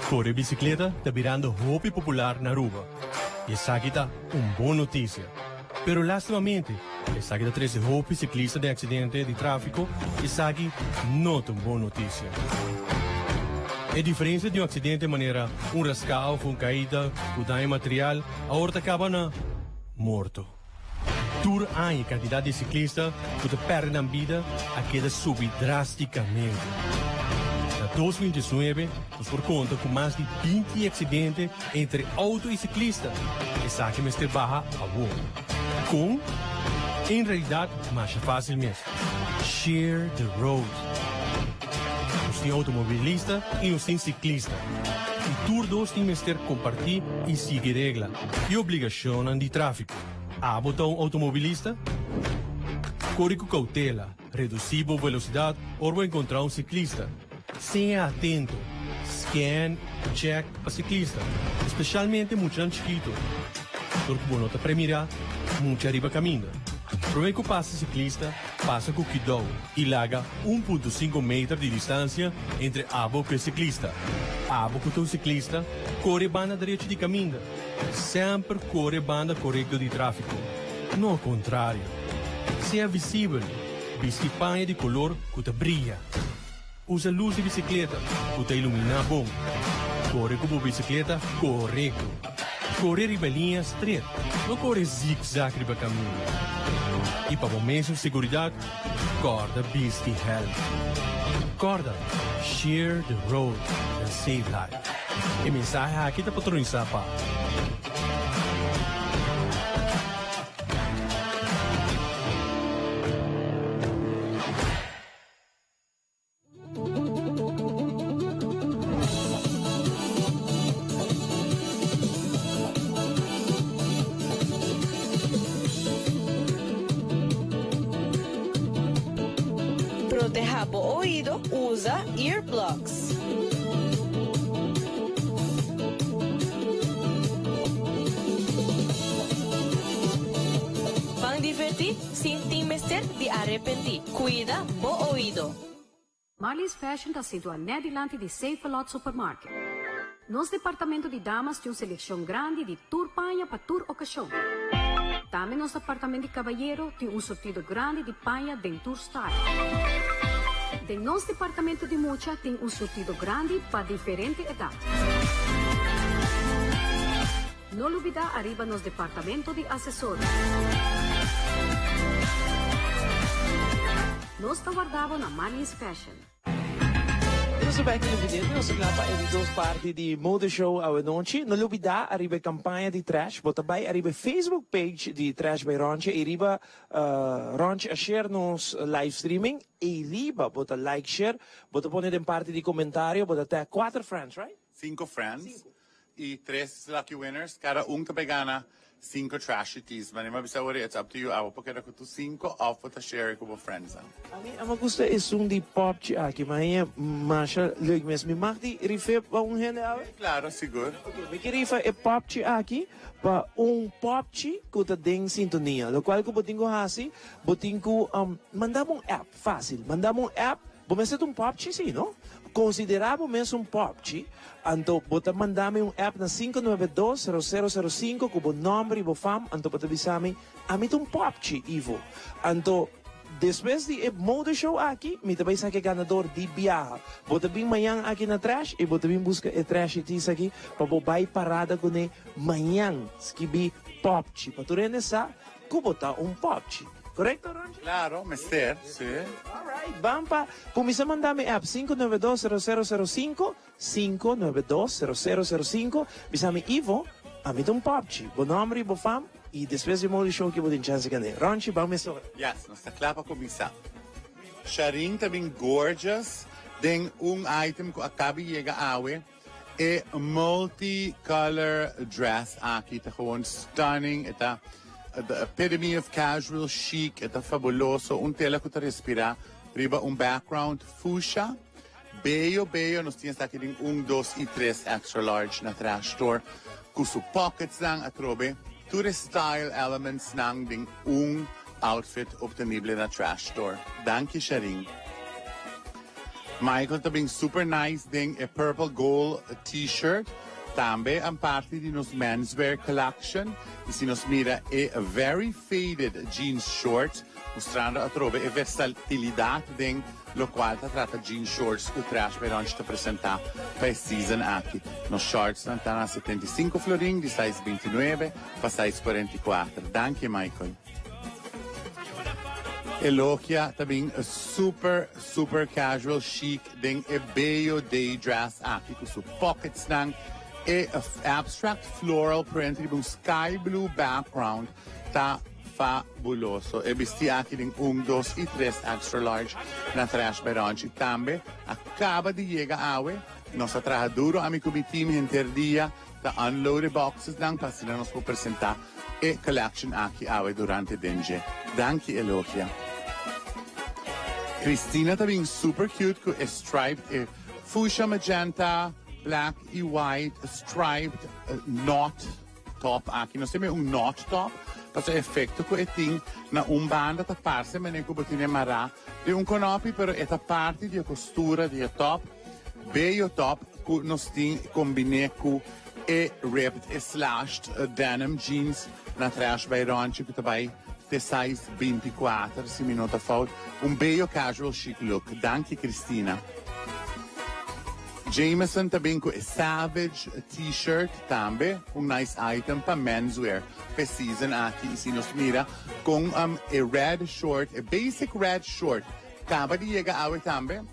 Kore bisikleta ta birando hopi popular na Aruba y esaki ta un bon noticia. Pero lastimamente esaki ta trece hopi siklista den accidente di trafico y esaki no ta un bon noticia. E diferencia di un accidente manera un rasca of un caida cu daño material awor ta caba na morto. Tur aña e kantidat di siklista ku ta pèrdè nan bida a keda subi drástikamente. Na 2019 nos por konta ku mas di 20 aksidente entre outo i siklista. Esaki mester baha awor. Kon? En realidat masha fásil mes. Share the road. Nos tin outomobilista i nos tin siklista. I tur dos tin mester kompartí i sigui regla i obligashonnan di tráfiko. Abo ta un outomobilista? Kore ku koutela, redusí bo velosidat ora bo enkontrá un siklista. Sea atento, scan i chèk pa siklista, espesialmente muchanan chikitu, dor ku bo no ta premirá mucha riba kaminda. Promé ku pasa siklista, Pasa ku kidou i laga 1.5 meter di distansia entre abo ku e siklista. Abo ku ta un siklista, kore banda derecho di kaminda. Semper kore banda korekto di tráfiko, no kontrario. Sea visibel, bisti paña di kolor ku ta bria. Usa lus di bisikleta ku ta iluminá bon. Kore ku bo bisikleta korekto. Kore riba liña stret, no kore zigzag riba kaminda. I pa bo mesun seguridat, kòrda bisti hèlm. Kòrda, share the road and save life. E mensahe aki ta patronisá pa.
Protehá bo oido, usa earplugs. Ban divertí sin tin mester di arepentí. Cuida bo oido.
Marlies Fashion ta situa net dilanti di Save-A-Lot Supermarket. Nos departamento di damas tin un seleccion grandi di tur paña pa tur ocasion. Tambe nos departamento di cabayero tin un surtido grandi di paña den tur style. Den nos departamento di mucha tin un surtido grandi pa diferente edad. No lubida. lubida ariba nos departamento di asesorio. Nos ta warda bo na Marlies Fashion.
Nos ta bek no lubida, nos ta kla pa e di dos parti di Mode Show awenochi. No lubida ariba e campaña di Trash, bo ta bay ariba e Facebook page di Trash by Ronchi y riba Ronchi a share nos live streaming y riba bo ta like share, bo ta pone den parti di comentario, bo ta tag cuater friends, right?
Cinco friends y tres lucky winners, cada un ta bay gana cinco trashy tees. Mane mi a bisa ora it's up to you, abo por keda cu tur cinco of bo ta share cu bo friends nan.
Ami a gusta esun di popchi aki, ma e masha leuk mes. Mi mag di rife pa un hende awe?
Claro, sigur.
Ok, mi ke rifa e popchi aki pa un popchi cu ta den sintonia. Locual cu bo tin cu haci, bo tin cu manda bo un app, facil, manda bo un app. Bo mester ta un popchi si, no? Considera bo mes un popchi, anto bo ta manda mi un app na 592 0005 cu bo nomber y bo fam, anto bo ta bisa mi, Ami ta un popchi, Ivo. Anto, despues di e mode show aki, mi ta bay saca e ganador di biaha. Bo ta bin mañan aki na Trash y bo ta bin busca e Trashy Tees aki pa bo bay parada cune mañan. Skibi popchi pa tur hende sa cu bo ta un popchi. Correcto, Ronchi?
Claro, mester, si.
Alright, ban pa cuminsa manda mi app 592 0005, 592 0005, bisa mi Ivo, ami ta un popchi, bo nomber y bo fam, y despues di modi show ki bo tin chance gane. Ronchi, ban mesora.
Yes, nos ta cla pa cuminsa. Sharin ta bin gorgeous den un item cu a cabi yega awe. E multi color dress aki ta gewoon stunning, e ta the epitome of casual chic, e ta fabuloso, un tela cu ta respira riba un background fuchsia, bello bello, nos tin esaki den un, dos y tres extra large na Trash Store cu su pockets nan atrobe, tur e style elements nan den un outfit obtenible na Trash Store. Danki Sharin. Michael ta bin super nice den e purple gold t-shirt. Tambe un parti di nos menswear collection. Y si nos mira e very faded jeans shorts, mustrando atrobe e versatilidad den locual ta trata jeans shorts cu Trash by Ronchi ta presenta pa e season aki. Nos shorts nan ta na 75 florin di size 29 pa size 44. Danki Michael. Elogia ta bin super super casual chic den e bello day dress aki cu su pockets nan e abstract floral print riba un sky blue background ta fabuloso. E bisti aki den un, dos y tres extra large na Trash by Ronchi. Tambe a caba di yega awe. Nos a traha duro ami cu mi team henter dia ta unload e boxes nan pa asina nos por presenta e collection aki awe durante den dje. Danki Elogia. Cristina ta bin super cute cu e striped e fuchsia magenta, black y white striped knot top aki. Nos tin un knot top pasobra e efecto cu e tin na un banda ta parce manera cu bo tin e mara den un konopi pero e ta parti di e costura di e top. Bello top cu nos tin combine cu e ripped e slashed denim jeans na Trash by Ronchi cu ta bay te size 24 si mi no ta fout. Un bello casual chic look. Danki Cristina. Jameson ta bin cu e Savage t-shirt tambe un nice item pa menswear p'e season aki y si nos mira con e red short e basic red short caba di yega awe tambe.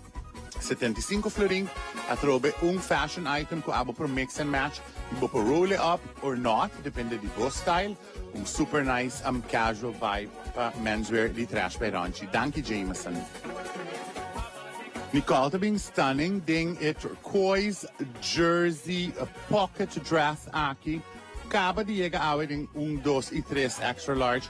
75 florin, atrobe un fashion item cu abo por mix and match y bo por roll it up or not, depende di bo style. Un super nice casual vibe pa menswear di Trash by Ronchi. Danki Jameson. Nicole ta bin stunning den e turquoise jersey pocket dress aki. Caba di yega awe den un, dos y tres extra large.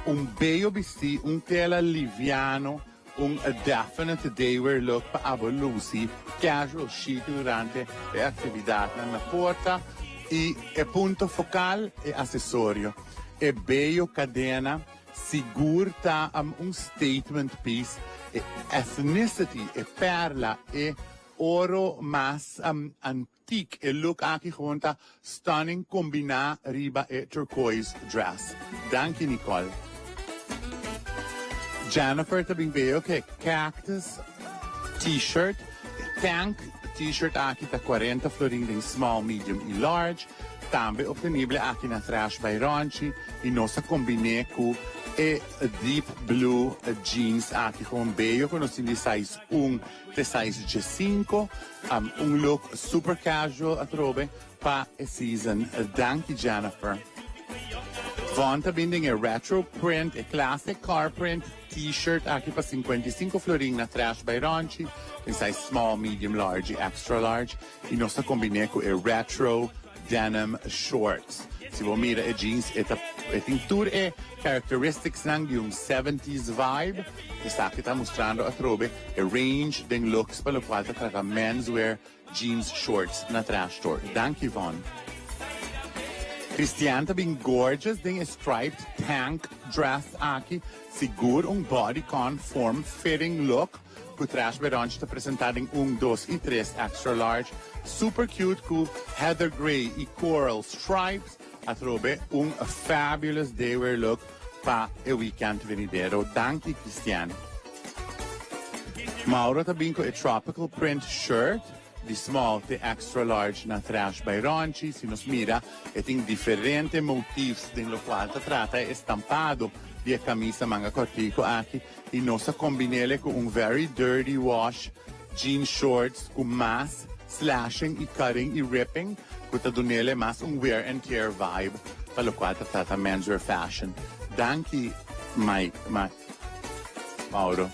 Un bello bisti, un tela liviano. Un definite daywear look pa abo luci casual chic durante e actividadnan na porta y e punto focal e accesorio. E bello cadena sigur ta un statement piece. E ethnicity, e perla, e oro mas antique. E look aki gewoon ta stunning combina riba e turquoise dress. Danki Nicole. Jennifer ta bin veo cu e cactus t-shirt, tank t-shirt aki ta 40 florin den small, medium y large. Tambe obtenible aki na Trash by Ronchi y nos a combine cu e deep blue jeans aki gewoon bello cu nos tin di size 1 te size 15. Un look super casual atrobe pa e season. Danki Jennifer. Von ta bin den e retro print, e classic car print t-shirt aki pa 55 florin na Trash by Ronchi den size small, medium, large y extra large. Y nos ta combine cu e retro denim shorts. Si bo mira e jeans e ta e tin tur e characteristics nan di un seventies vibe. Esaki ta mustrando atrobe e range den looks pa locual ta trata menswear jeans shorts na Trash Store. Danki Yvonne. Christian ta bin gorgeous den e striped tank dress aki. Sigur un bodycon form fitting look cu Trash by Ronchi ta presenta den un, dos y tres extra large. Super cute cu heather grey y coral stripes. Atrobe un fabulous daywear look pa e weekend venidero. Danki Christian. Mauro ta bin cu e tropical print shirt di small te extra large na Trash by Ronchi. Si nos mira e tin diferente motifs den locual ta trata e estampado di e camisa manga cortico aki y nos a combinele cu un very dirty wash jean shorts cu mas slashing y cutting y ripping cu ta dunele mas un wear and tear vibe pa locual ta trata menswear fashion. Danki Mike, Mauro.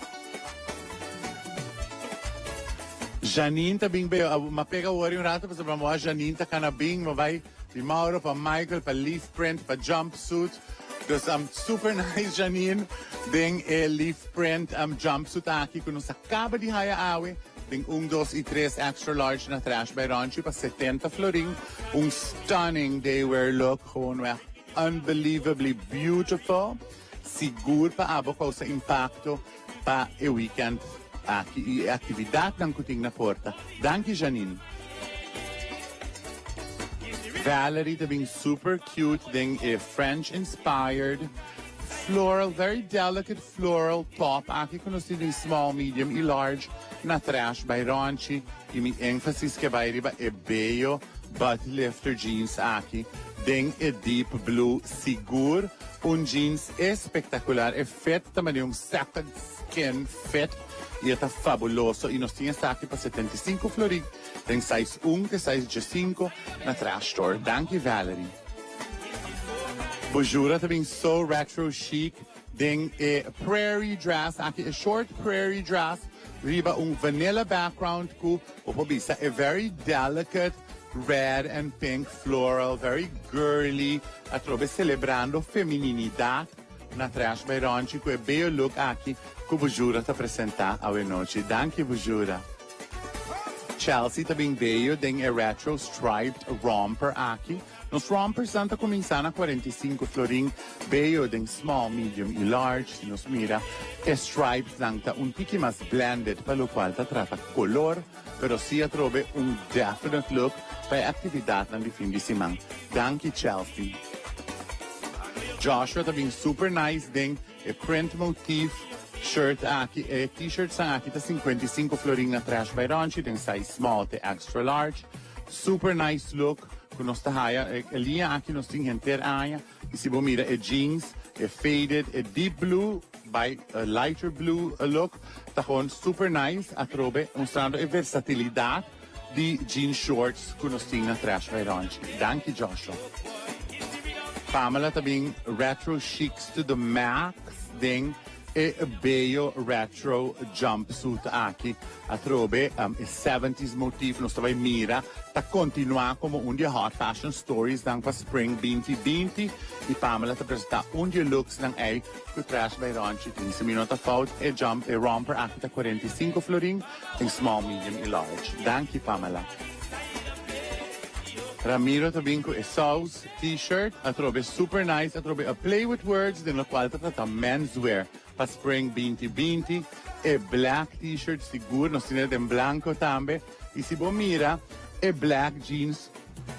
Janine ta bin beo. M'a pega wori un rato pasobra mi wou Janine ta cana bin. Mi bai di Mauro pa Michael pa leaf print pa jumpsuit. Dus super nice Janine den e leaf print jumpsuit aki cu nos a caba di haya awe den un, dos y tres extra large na Trash by Ronchi pa 70 florin. Un stunning daywear look, gewoonweg unbelievably beautiful. Sigur pa abo causa impacto pa e weekend aki y e actividadnan cu tin na porta. Danki Janine. Valerie ta bin super cute den e French inspired floral, very delicate floral top aki cu nos tin den small, medium y large na Trash by Ronchi y mi enfasis ke bay riba e bello butt lifter jeans aki den e deep blue sigur un jeans espectacular e fit ta manera un second skin fit y e ta fabuloso y nos tin esaki pa 75 florin den size 1 te size 15 na Trash Store. Danki Valerie. Bojura ta bin so retro chic den e prairie dress aki e short prairie dress riba un vanilla background cu bo por bisa e very delicate red and pink floral, very girly, atrobe celebrando femininidad na Trash by Ronchi cu e bello look aki cu Bujura ta presenta awe nochi. Danki Bujura. Chelsea ta bin bello den e retro striped romper aki. Nos rompersnan ta cuminsa na 45 florin, bello den small, medium y large. Si nos mira, e stripesnan ta un tiki mas blended pa locual ta trata color, pero si atrobe un definite look pa e actividadnan di fin di siman. Danki Chelsea. Joshua ta bin super nice den e print motif shirt aki. E t-shirtsnan aki ta 55 florin na Trash by Ronchi den size small te extra large. Super nice look cu nos ta haya. E linea aki nos tin henter aña. Y si bo mira e jeans, e faded, e deep blue by a lighter blue look, ta gewoon super nice. Atrobe mostrando e versatilidad di jean shorts cu nos tin na Trash by Ronchi. Danki Joshua. Pamela ta bin retro chics to the max den e bello retro jumpsuit aki. Atrobe e 70s motif nos ta bay mira ta continua como un di e hot fashion stories nan pa spring 2020 y Pamela ta presenta un di e looks nan ey cu Trash by Ronchi tin. Si mi no ta fout e jump e romper aki ta 45 florin den small, medium y large. Danki Pamela. Ramiro ta bin cu e saus t-shirt atrobe super nice atrobe a play with words den locual ta trata menswear pa spring 2020 e black t-shirt sigur nos tin den blanco tambe y si bo mira e black jeans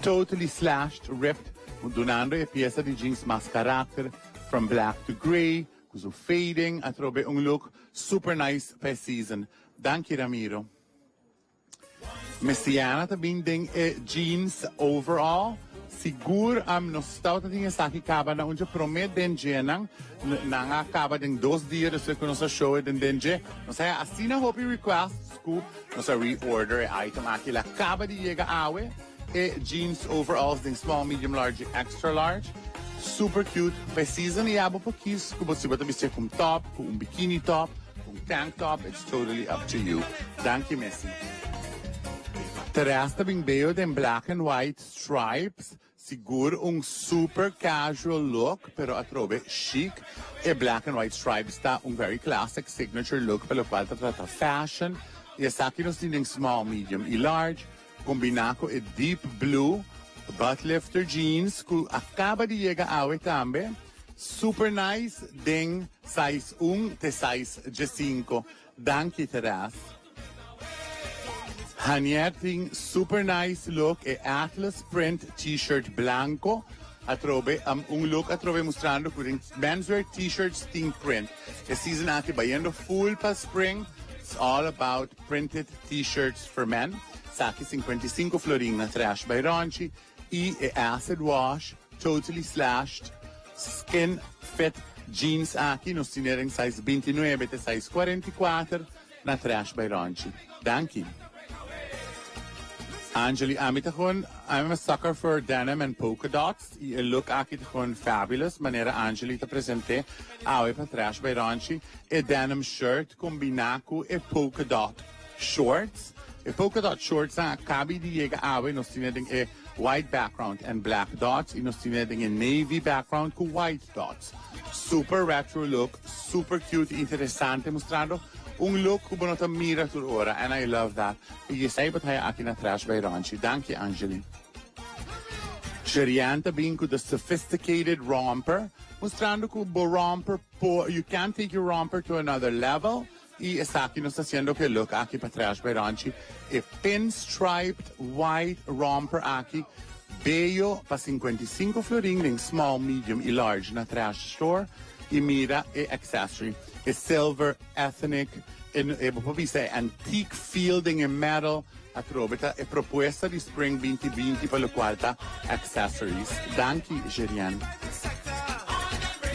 totally slashed, ripped, dunando e pieza di jeans mas karakter from black to grey cu su fading atrobe un look super nice pa e season. Danki Ramiro. Messiana ta bin den e jeans overall. Sigur am nos tabata tin esaki caba na un dje prome den djenan. Nan a caba den dos dia despues cu nos a show e den den dje. Nos haya asina hopi requests cu nos a reorder e item aki. El a caba di yega awe. E jeans overalls den small, medium, large y extra large. Super cute. Pa e season y abo por kies cu bo si bo ta bisti cu un top, cu un bikini top, cu un tank top, it's totally up to you. Danki Missy. Teres ta bin beo den black and white stripes, sigur un super casual look pero atrobe chic. E black and white stripes ta un very classic signature look pa locual ta trata fashion y esaki nos tin den small, medium y large. Kombiná ku e deep blue butt lifter jeans ku a kaba di yega awe tambe, super nice den size un te size djesinko. Danki Therese. Hanier tin super nice look e atlas print t-shirt blanco atrobe un look atrobe mustrando ku den menswear t-shirts tin print. E season aki bayendo full pa spring, it's all about printed T-shirts for men, saki 55 florin na Trash by Ronchi y e acid wash, totally slashed, skin fit jeans aki nos tine den size 29 te size 44 na Trash by Ronchi. Danki. Angeli, ami ta gewoon, I'm a sucker for denim and polka dots y e look aki ta gewoon fabulous manera Angeli ta presente awe pa Trash by Ronchi. E denim shirt combina cu e polka dot shorts. E polka dot shorts nan a cabi di yega awe, nos tine den e white background and black dots y nos tine den e navy background cu white dots. Super retro look, super cute y interesante mustrando un look cu bo no ta mira tur ora and I love that. Y esey bo ta haya aki na Trash by Ronchi. Danki Angelie. Sherianne ta bin cu the sophisticated romper, mustrando cu bo romper Por you can take your romper to another level y esaki nos ta haciendo cu e look aki pa Trash by Ronchi. E pinstriped white romper aki bello pa 55 florin den small, medium y large na Trash Store y mira e accessory e silver ethnic e bo por bisa e antique feel den e metal atrobe ta e propuesta di spring 2020 pa locual ta accessories. Danki Gerian.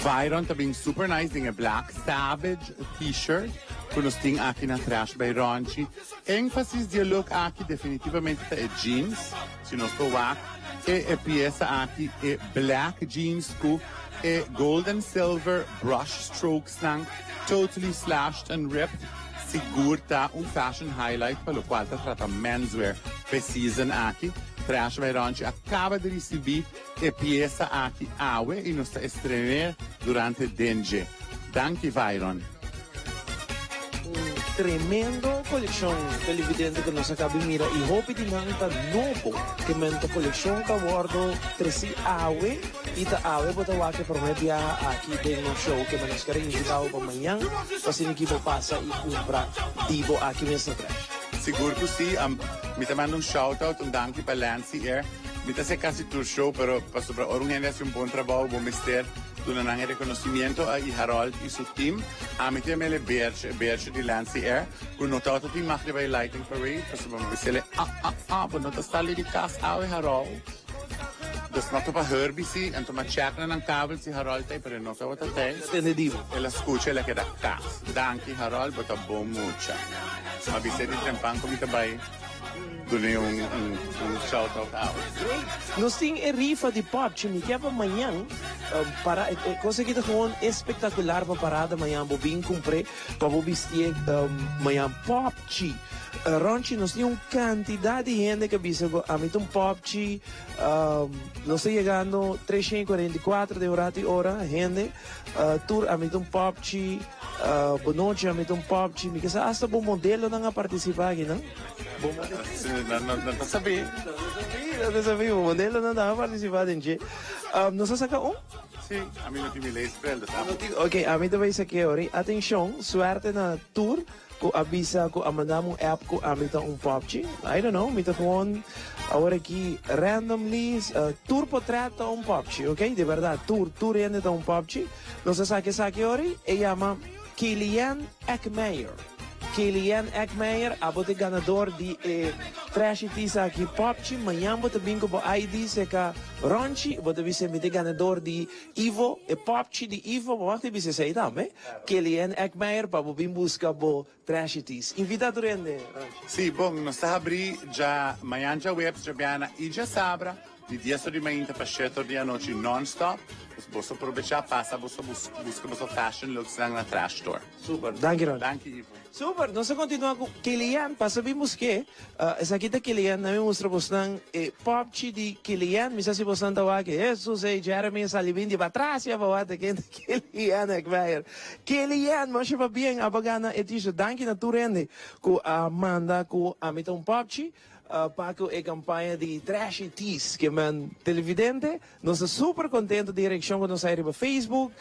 Byron ta bin super nice den e black savage t-shirt cu nos tin aki na Trash by Ronchi. Enfasis di e look aki definitivamente ta e jeans, si nos por wak e e pieza aki e black jeans cu e gold and silver brush strokes nan totally slashed and ripped sigur ta un fashion highlight pa locual ta trata menswear p'e season aki. Trash by Ronchi a caba di ricibi E piesa aki awe y nos ta estrené durante den dje. Danki Vairon.
Un tremendo coleccion televidente cu nos a cabi mira y hopi di nan ta nobo. Ke men ta coleccion cu a wordo treci awe y ta awe bo ta wak e prome biaha aki den nos show. Ke men nos ker a invita bo pa mañan pa asina ki bo pasa y cumpra di bo aki mes na Trash.
Sigur cu si. Mi ta manda un shout out, un danki pa Lancy Air. Mi ta haci casi tur show, pero pasobra ora un hende haci un bon trabou, bo mester duna nan e reconocimiento a y Harold y su team. Ami ta yama el e Beertje, e Beertje di Lancy Air, cu no tabata tin mag riba e lighting parade, pasobra mi bisa el e, ah, ah, ah, bo no ta sali di cas awe, Harold. Dus m'a topa Herbie si, anto m'a check na nan kabel si Harold ta ey, pero e no tabata tey. El a scucha, el a keda cas. Danki, Harold, bo ta bon mucha. M'a bisa e di trempan cu mi ta bay. Dun'é un un shout out awe.
Nos tin e rifa di Popchi, mi ke pa mañan para e kos aki ta gewoon espektakular pa parada mañan bo bin kumpr'é pa bo bistié mañan Popchi. Ronchi nos tin un kantidat di hende ke bisa ku ami ta un Popchi, nos ta yegando 344 den un ratu i ora hende tur ami ta un Popchi. Bonochi ami ta un popchi mi ke sa hasta bo modelonan a participa aki nan bo
Nan ta sabi.
Nan ta sabi bo modelonan ta participa den dje nos a saka un?
Si ami no tin mi leesbril dus ami.
Ok ami ta bay sake ori atencion suerte na tur ku a bisa ku a manda mi un app ku ami ta un popchi I don't know mi ta gewoon awor aki randomly tur potret ta un popchi ok di berdad tur tur hende ta un popchi. Nos a saki esaki ori, e yama Kilian Eckmeyer. Kilian Eckmeyer, abo ta e ganador di e Trashy Tees aki popchi, mañan bo ta bin cu bo ID seca Ronchi, bo ta bisa mi ta e ganador di Ivo, e popchi di Ivo, bo mag ta bisa esey tambe, Kelly-Ann Eckmeijer pa bo bin busca bo Trashy Tees. Invita tur hende, Ronchi.
Sí, bon, nos ta habri dja mañan djaweps, djabiana y djasabra di dies or di mainta pa shete or di anochi non-stop. Pues boso probecha, pasa boso busca boso fashion looksnan na Trash Store.
Super, danki Ronchi.
Danki Ivo.
Super, nos a continua cu Kelly-Ann, pasa bin busk'e. Esaki ta Kelly-Ann, nan mi mustra bosnan e popchi di Kelly-Ann, mi sa si bosnan ta wak e. Jesus ey, Jeremy a sali bin di patras ya pa wak ta ken ta Kelly-Ann Eckmeijer. Kelly-Ann, masha pabien, abo gana e t-shirt. Danki na tur hende cu a manda cu ami ta un popchi pa cu e campaña di Trashy Tees. Ke men televidente, Nos ta super contento di e reaccion cu nos hay riba Facebook.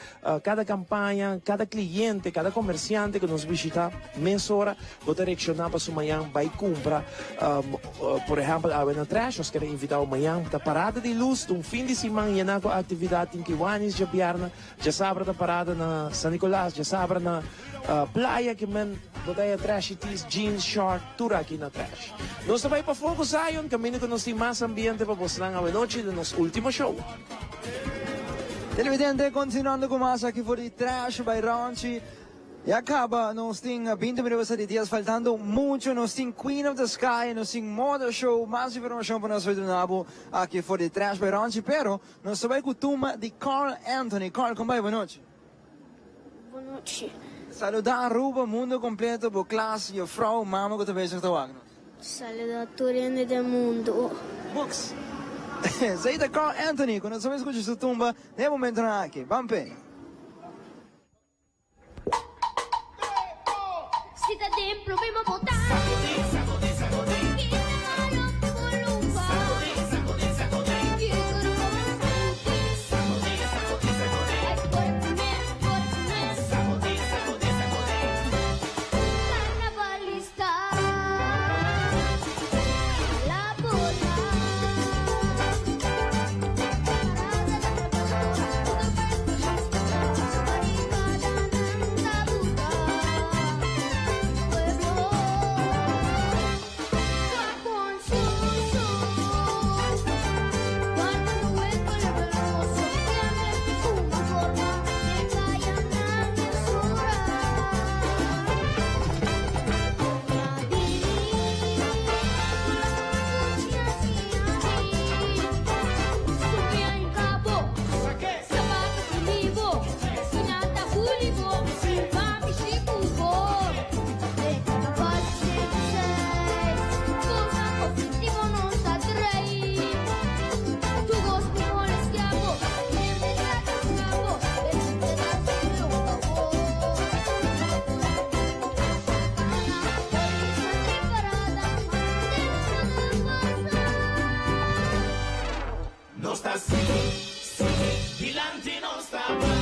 Cada campaña, cada cliente, cada comerciante cu nos bishita mesora bo ta reacciona pa su mañan bay cumpra. Por ehempel awe na Trash nos kere invita bo mañan ta parada di luz ta un fin di siman yena cu actividad tin Kiwanis djabièrnè, djasabra ta parada na San Nicolas, djasabra na Playa ke men bo ta haya trashy tees, jeans, short, tur aki na Trash. Nos ta bai pafó ku Zion, kaminda ku nos tin mas ambiente pa bosnan awenochi den nos ultimo show.
Televidente, continuando cu mas aki for di Trash by Ronchi. Ya caba nos tin 20 minuut pasa di dies, faltando mucho nos tin Queen of the Sky, nos tin Moda Show, mas informacion pa nos duna bo aki for di Trash by Ronchi, pero nos ta bai cu tuma di Carl Anthony. Carl, con bai? Bonochi.
Bonochi.
Saluda Aruba, mundo completo, bo klas, juffrouw, mama cu ta bezig ta wak nos.
Saluda tur hende den mundo.
Books. Esey ta Carl Anthony cu nos a bay scucha su tumba den e momentonan aki. Ban p'e.
Si ta den problema bo ta. Kita malo ku bo lupa. Kiko bo sacuti. Ay kore ku mes, kore ku mes. Carnavalista. La bola.
Nos ta sigui, sigui, dilanti nos ta bai.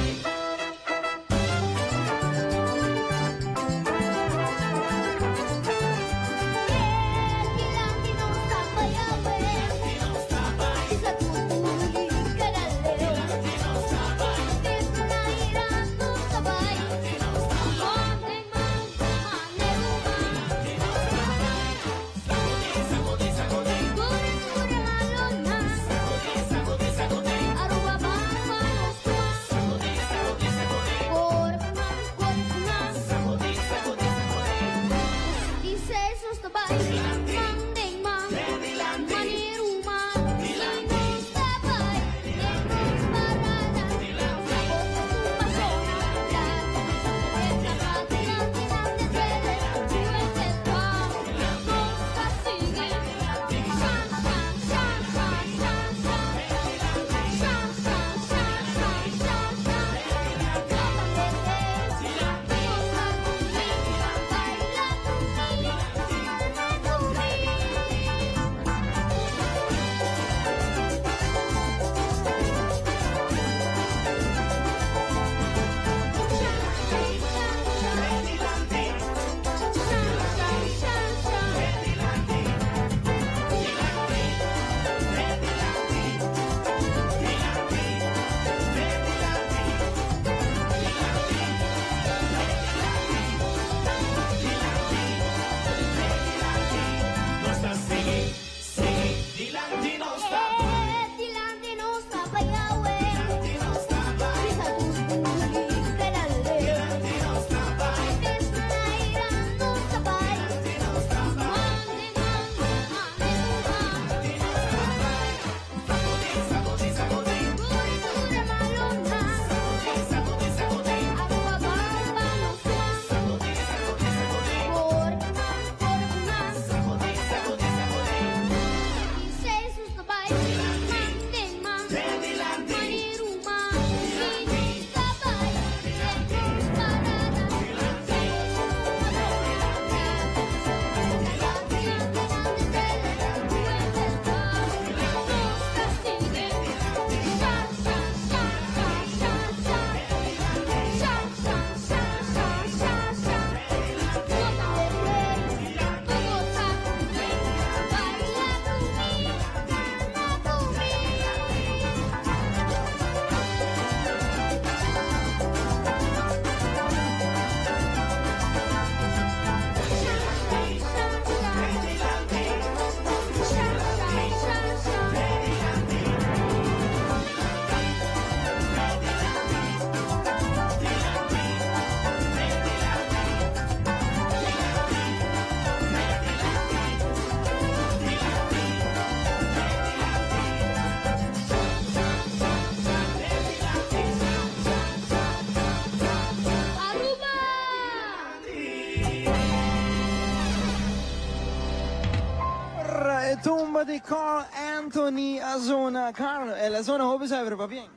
tumba di Carl Anthony a zona. Carl, el a zona hopi zuiver, pabien.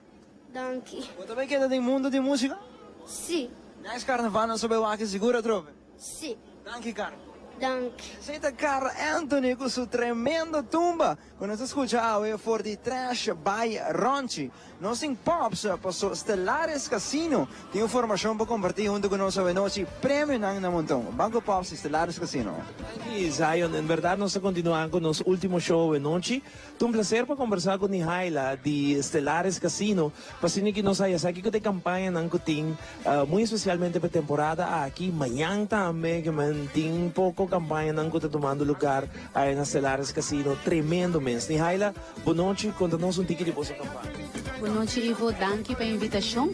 Danki.
Bo ta bay keda den mundo di musica?
Si.
Next carnaval nos ta bay wak sigur atrobe.
Si.
Danki Carl.
Danki.
Esey ta Carl Anthony cu su tremendo tumba cu nos ta scucha awe for di Trash by Ronchi. Nos tin Pops paso Stellaris Casino tin un formacion pa comparti hunto cu nos awe nochi premionan na monton. Ban cu Pops di Stellaris Casino.
Danki Zion, en berdad nos ta continua cu nos ultimo show awe nochi. Ta un placer pa combersa cu Nihaila di Stellaris Casino pa asina ki nos haya sa kico ta e campañanan cu tin muy especialmente pa e temporada aki. Mañan tambe ke men tin poco campañanan cu ta tumando lugar aya na Stellaris Casino. Tremendo mes. Nihaila, bo nochi, conta nos un tiki di boso campaña.
Bo nochi Ivo, danki pa e invitacion.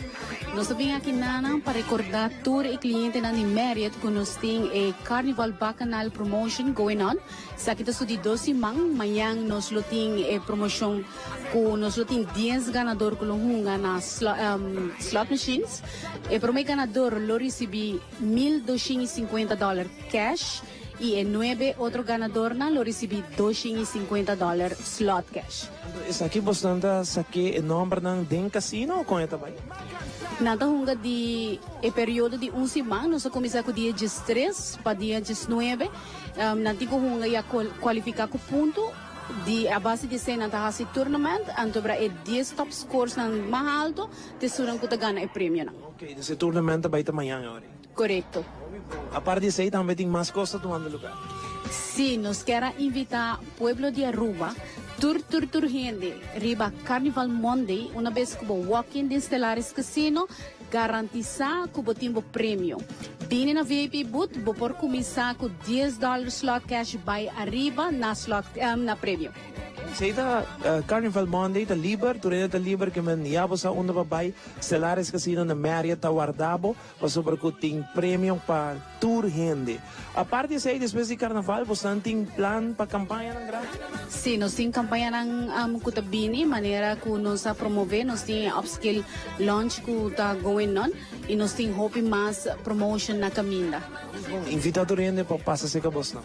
Nos ta bin aki nanan pa recorda tur e clientenan di Marriott cu nos tin e Carnival Bacchanal Promotion going on. Esaki ta su di dos siman. Mañan nos lo tin e promocion cu nos lo tin dies ganador cu lo hunga na slot machines. E prome ganador lo ricibi 1250 dollar cash y e nuebe otro ganadornan lo ricibi 250 dollar slot cash.
Esaki bosnan ta sake e nombernan den casino o con e ta bay?
Nan ta hunga di e periodo di un siman. Nos a cuminsa cu dia 13 pa dia 19. Nan tin ku hunga i a kualifiká ku punto. Di a base di esei nan ta hasi tournament, anto bra e dies top scoresnan mas alto ta esunnan ku ta gana e premionan.
Ok, dus e tournament ta bai ta mañan awor?
Korekto.
Apart di esei tambe tin mas kos ta tumando lugar?
Sí, nos kier a invitá pueblo di Aruba, tur tur tur hende riba Carnival Monday, una bes ku bo walk in den Stellaris Casino, Garantisá ku bo tin bo premio. Bini na VIP booth, bo por kuminsá ku dies dòler slot cash bai ariba na slot na premio.
Esei ta Carnival Monday ta liber, tur hende ta liber ke men ya bo sa unda pa bai. Stellaris Casino na Marriott ta warda bo pasobra ku tin premio pa tur hende. Apart di esei despues di Carnaval bosnan tin plan pa campañanan grandi?
Si, nos tin campañanan cu ta bini manera cu nos a promove, nos tin e upscale lunch cu ta going on y nos tin hopi mas promotion na caminda.
Bon, invita tur hende pa pasa cerca bosnan.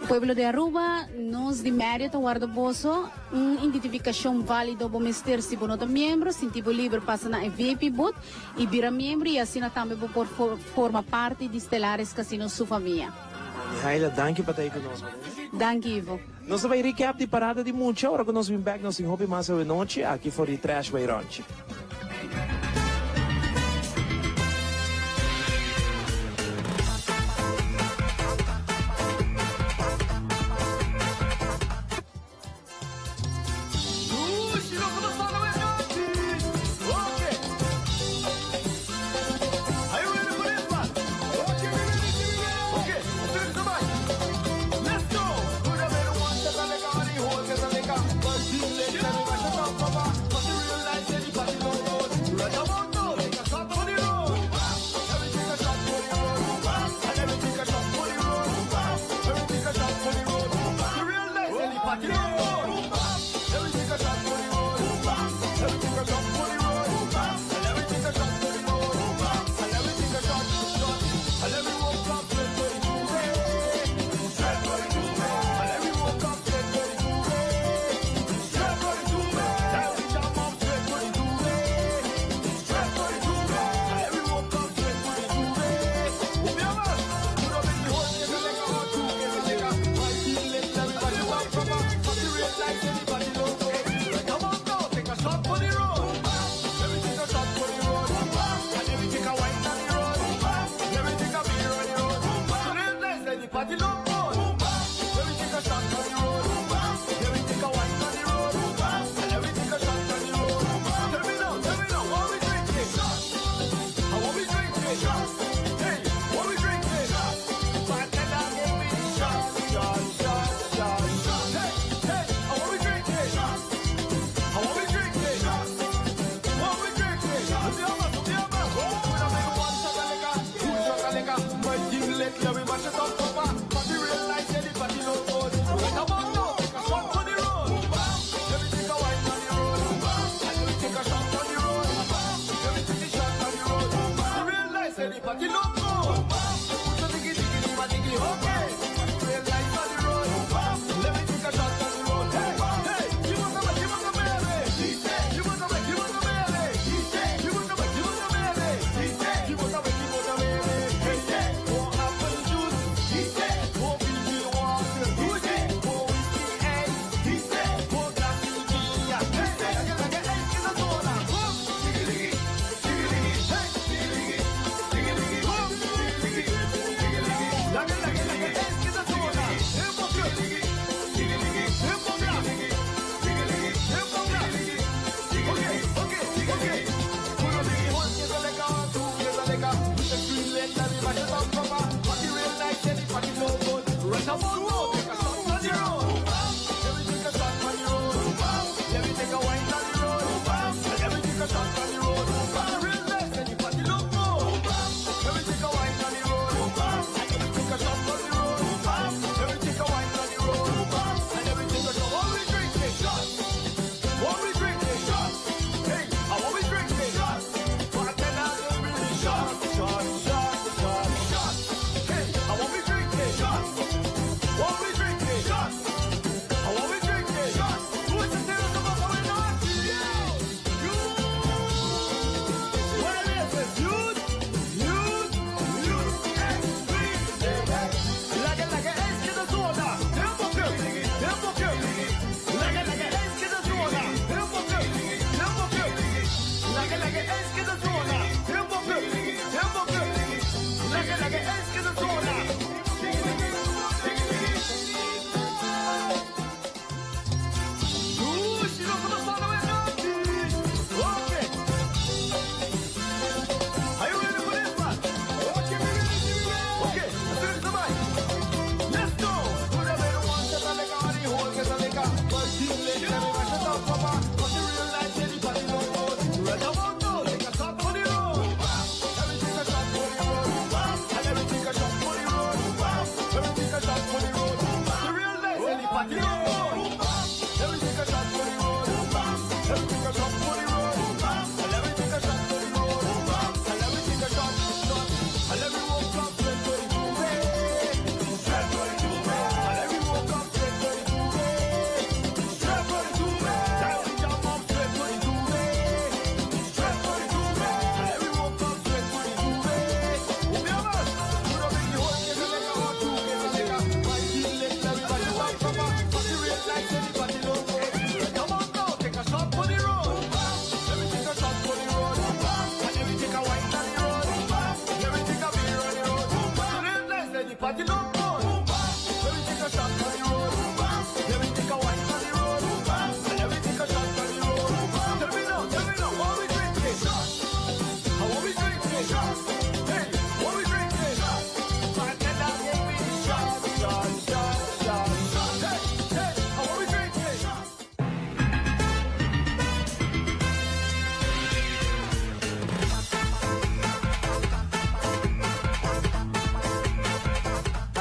Pueblo di Aruba, nos di Marriott ta warda boso. Un identificacion valido bo mester si bo no ta miembro, sinti bo liber pasa na e VIP booth y bira miembro y asina tambe bo por forma parti di Stellaris Casino su famia.
Mihaila, danki pa ta ei cu nos.
Danki Ivo.
Nos ta bay recap di parada di mucha ora cu nos bin bek nos tin hopi mas awe nochi aki for di Trash by Ronchi.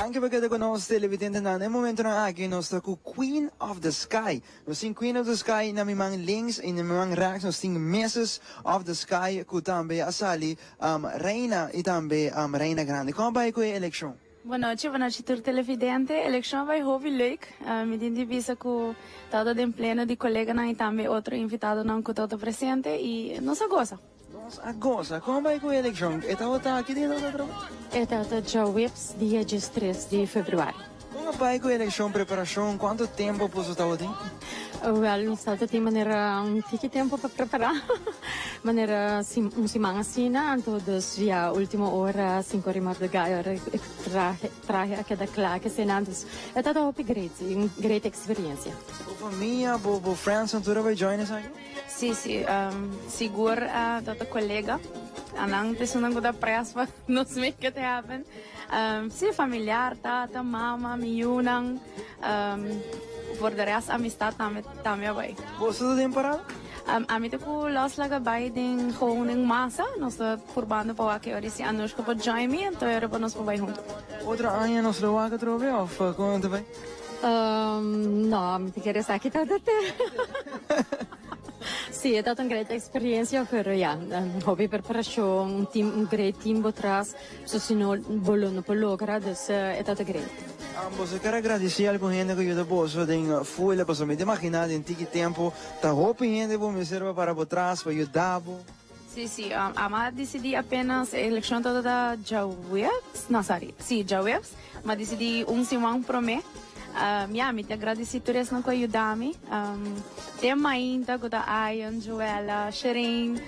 Danki pa keda ku nos televidentenan. E momentonan aki nos ta ku Queen of the Sky. Nos tin Queen of the Sky na mi man links y na mi man rechts nos tin Mrs. of the Sky ku tambe a sali Reina y tambe Reina Grandi. Kon a bai ku e elekshon?
Bonochi, bonochi tur televidente. Elekshon a bai hopi leuk. Mi tin di bisa ku tabata den pleno di koleganan y tambe otro invitadonan ku tabata presente y nos a gosa.
Nos a gosa. Kon bai ku e elekshon? E tabata aki dia tabata atrobe?
E tabata djaweps dia diestres di februari.
Kon a bai ku e elekshon, preparashon, kuantu tempu boso tabatin?
Wèl, nos tabata tin manera un tiki tempu pa prepará, manera un siman asina, anto dus ya ultimo ora sinku ora i mardugá e ora e trahe trahe a keda kla keseinan, dus e tabata hopi great, un great eksperensia.
Bo famia, bo bo friends nan tur a bai join esaki?
Sí, sí, sigur ta ta colega. Anan ta esunnan cu ta pres pa nos make it happen. Sí, familiar, tata, mama, mi yunan. Voor de rest amistad tambe tambe a bay.
Boso ta den parada?
Ami ta cu Los laga bay den gewoon den masa. Nos ta purbando pa wak e ora si Anushka por join mi, anto e ora pa nos por bay hunto.
Otro aña nos lo wak atrobe of con ta bay?
No, mi ta kere sa ki tabata te. Sí, e tabata un great experiencia, pero ya, hopi preparacion, un team, un great team bo tras, so si no bo lo no por logra, dus e tabata great.
Boso kier a gradici algun hende cu yuda boso den full, pasobra mi ta imagina den tiki tempo ta hopi hende bo mester pa para bo tras pa yuda bo.
Sí, sí, ama a dicidí apenas e eleccion tabata djaweps, no sorry, sí djaweps, mi a dicidí un siman promé. Ya, mi ta gradicí tur esnan cu a yuda mi, te mainta cu ta Ayon, Joella, Shereen,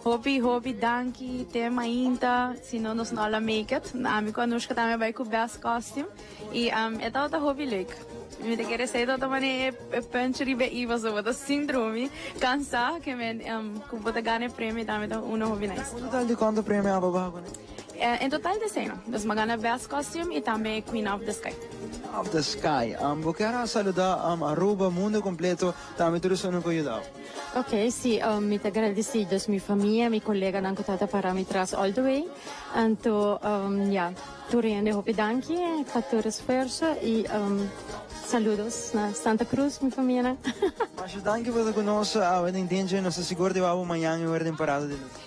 hopi, hopi danki te mainta, si no nos no a la make it. Ami cu Anushka tambe a bay cu best costume. Y e tabata hopi leuk. Mi ta kere esey tabata mane e punch riba e i pasobra bo ta sin drumi, cansa, ke men cu bo ta gana e premio tambe ta uno hopi nice.
Un total di cuanto premio abo baha cu ne?
En total deseno. Dus mi a gana best costume y tambe queen of the sky.
Of the sky. Bo kier a saluda Aruba, mundo completo, tambe tur esunnan cu a yuda bo.
Ok, si, mi ta gradeci dus mi famia, mi coleganan cu tabata para mi tras all the way. Anto, ya. Tur hende hopi danki pa tur esfuerso y saludos na Santa Cruz mi famianan.
Masha danki pa ta cu nos awe den Danger nos ta sigur di wou mañan e ora den parada di luz.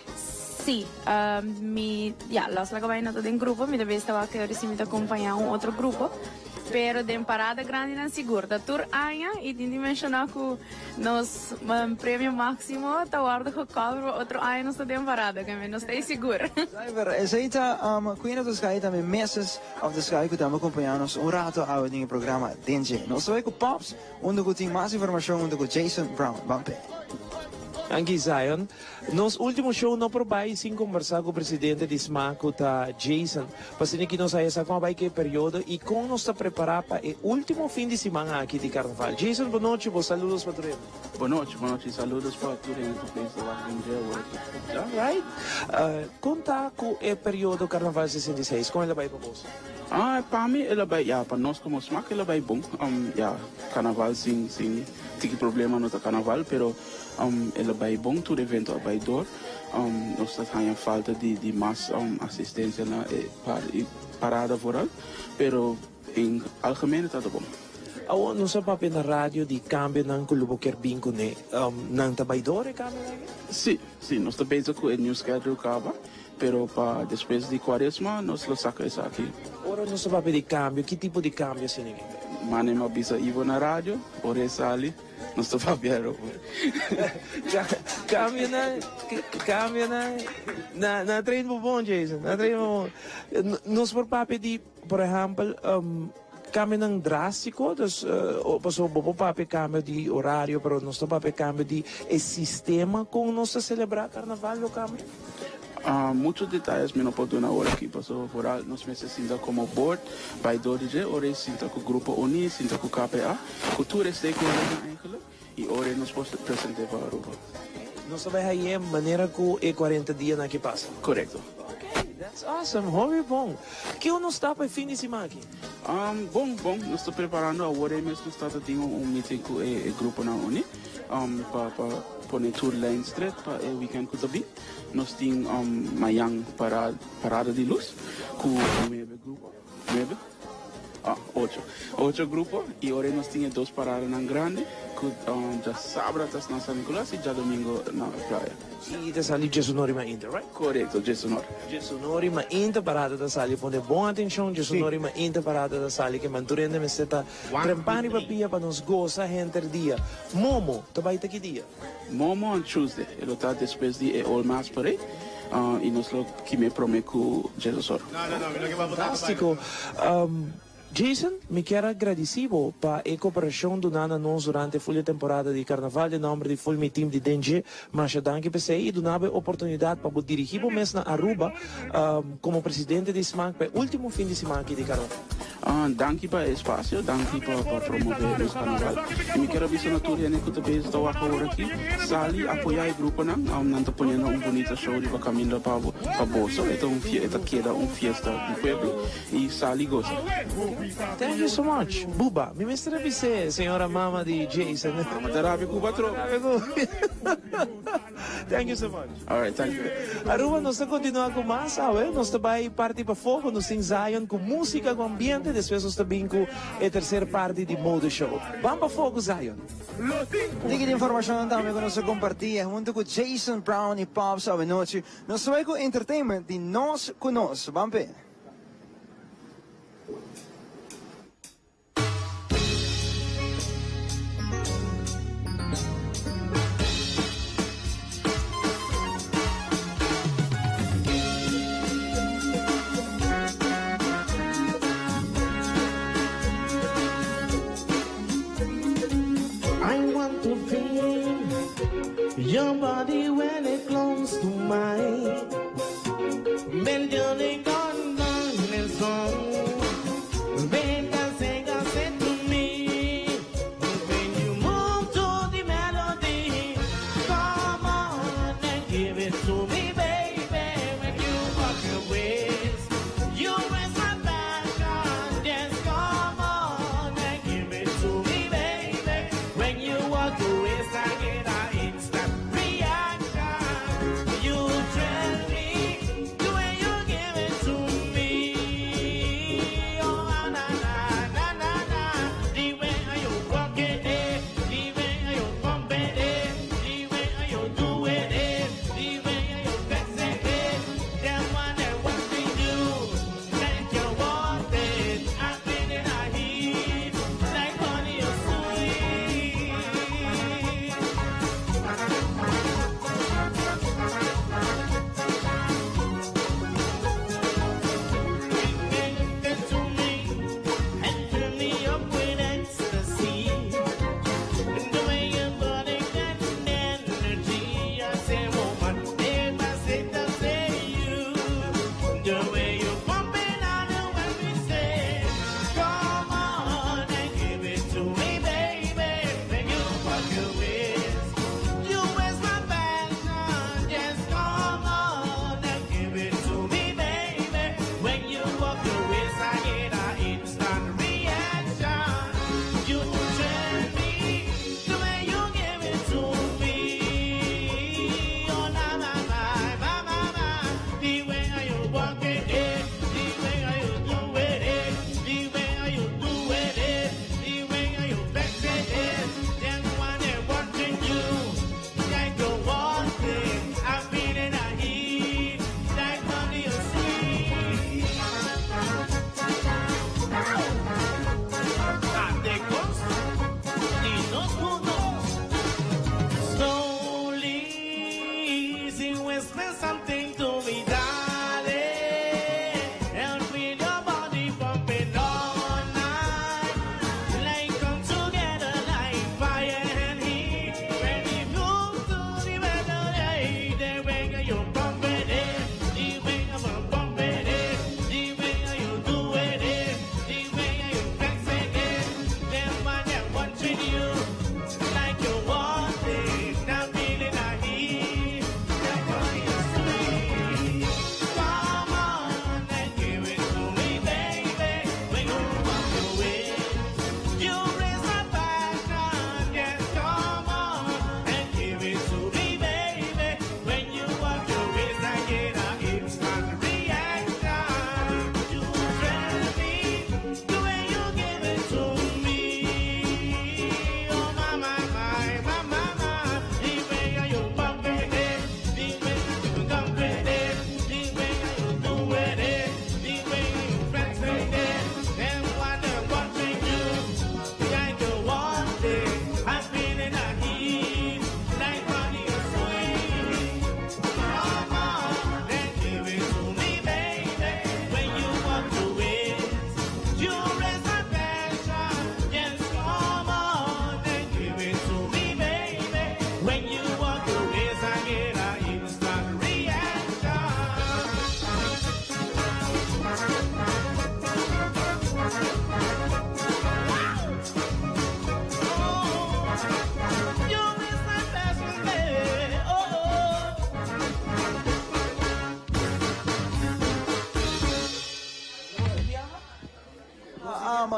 Si, mi ya los laga bay no ta den grupo mi ta bes ta wak ora si mi ta acompaña un otro grupo pero den parada grandinan sigur ta tur aña y tin di menciona cu Nos premio maximo ta wordo gecover pa otro aña nos ta den parada ke nos ta sigur.
Zuiver, esey ta Queen of the Sky tambe Mrs. Of the Sky cu tambe a acompaña nos un rato awe den e programa Den Dje. Nos ta bay cu Pops unda cu tin mas informacion hunto cu Jason Brown. Ban pe.
Danki Zion. Nos ultimo show no por bay sin conversa cu presidente di sma cu ta Jason. Pa asina ki nos haya sa con a bay cu e periodo y con nos ta prepara pa e ultimo fin di siman aki di carnaval. Jason bo nochi, bo saludos pa tur hende.
Bo nochi, bo nochi. Saludos pa tur hende cu pensa wak den dje awor aki.
Alright. Con ta cu e periodo Carnaval 66? Con el a bay pa boso?
Ah, pa mi el a bay, ya, pa nos como smaak el a bay bon. Ya, carnaval sin, sin tiki problema no ta carnaval, pero. El a bai bon, tur evento a bai door. Nos ta haña falta di mas asistencia na e parada vooral, pero en algemeen e ta bon.
Awor nos a papia na radio di cambionan cu lo bo kier bin cune. Nan ta bai door e cambionan aki?
Si, si, nos ta bezig cu e new schedule caba, pero pa despues di cuaresma nos lo saca esaki.
Ora nos ta papia di cambio, ki tipo di cambio asina aki?
Mane mi a bisa Ivo na radio, ora e sali. Nos ta papia erover.
Cambio na, cambio na, na, na train bo bon, Jason. Na train bo bon. Nos por papia di, por ehempel, um, cambionan drástico, dus, uh, paso bo por papia cambio di horario, pero nos ta papia cambio di e sistema con nos ta celebra carnaval lo cambia?
Uh, mucho detalles mi no por duna awor aki, paso vooral nos mester sinta como board, bay door di dje, ora e sinta cu Grupo Unie, sinta cu KPA, cu tur e stakeholdersnan eigenlijk, y ora nos por presente pa Aruba.
Nos ta bay haye manera cu e cuarenta dianan aki pasa?
Corecto.
Ok, that's awesome, hopi bon. Kico nos ta pa e fin di siman aki?
Um, bon, bon, nos ta preparando awor e mes nos ta ta tin un meeting cu e gruponan Unie, um, pa pa pone tur lijn stret pa e weekend cu ta bin. Nos tin mayan para parada di luz cu nuebe grupo. Nuebe? Ah, ocho. Ocho grupo y ora nos tin e dos paradanan grandi cu djasabra ta na San Nicolas y djadomingo na Playa.
Y ta sali djesunori mainta, right?
Corecto, djesunori.
Djesunori mainta parada ta sali. Pone bon atencion, djesunori mainta parada ta sali ke manturende mester ta trempa riba pia pa nos gosa henter dia. Momo ta bai ta ki dia?
Momo on Tuesday, e lo ta despues di e Old Mass Parade y nos lo kime prome cu Jesus Oro.
Fantastico. Jason, mi kier a gradici bo pa e cooperacion duna na nos durante full e temporada di Carnaval. Den nomber di full mi team di Dengue, masha danki p'esey y duna bo e oportunidad pa bo dirigi bo mes na Aruba como presidente di smaak pa e ultimo fin di siman aki di Carnaval.
Danki pa e espacio, danki pa pa promove nos carnaval. Y mi kier a bisa na tur hende cu ta bezig ta wak awor aki, sali apoya e gruponan, nan ta poniendo un bunita show riba caminda pa bo, pa boso. E ta un e ta keda un fiesta di pueblo y sali goza.
Thank you so much. Buba, mi mester a bis'é, señora mama di Jason.
Mama ta rabia cu patron.
Thank you so much.
Alright, thank you.
Aruba, nos ta continua cu mas awe. Nos ta bay parti pafó cu nos tin Zion cu musica, cu ambiente. Despues nos ta bin cu e tercer parti di Mode Show. Ban pafó cu Zion.
Tiki di informacionnan tambe cu nos a comparti hunto cu Jason Brown y Pops awe nochi. Nos ta bay cu entertainment di Nos cu Nos. Ban p'e.
I want to feel your body when it close to mine. Bend your neck on down and song. Bend and sing and say to me. When you move to the melody, come on and give it to me, baby. When you walk your ways, you raise my passion. Yes, come on and give it to me, baby. When you walk your waist, I get an instant reaction. You thrill me the way you give it to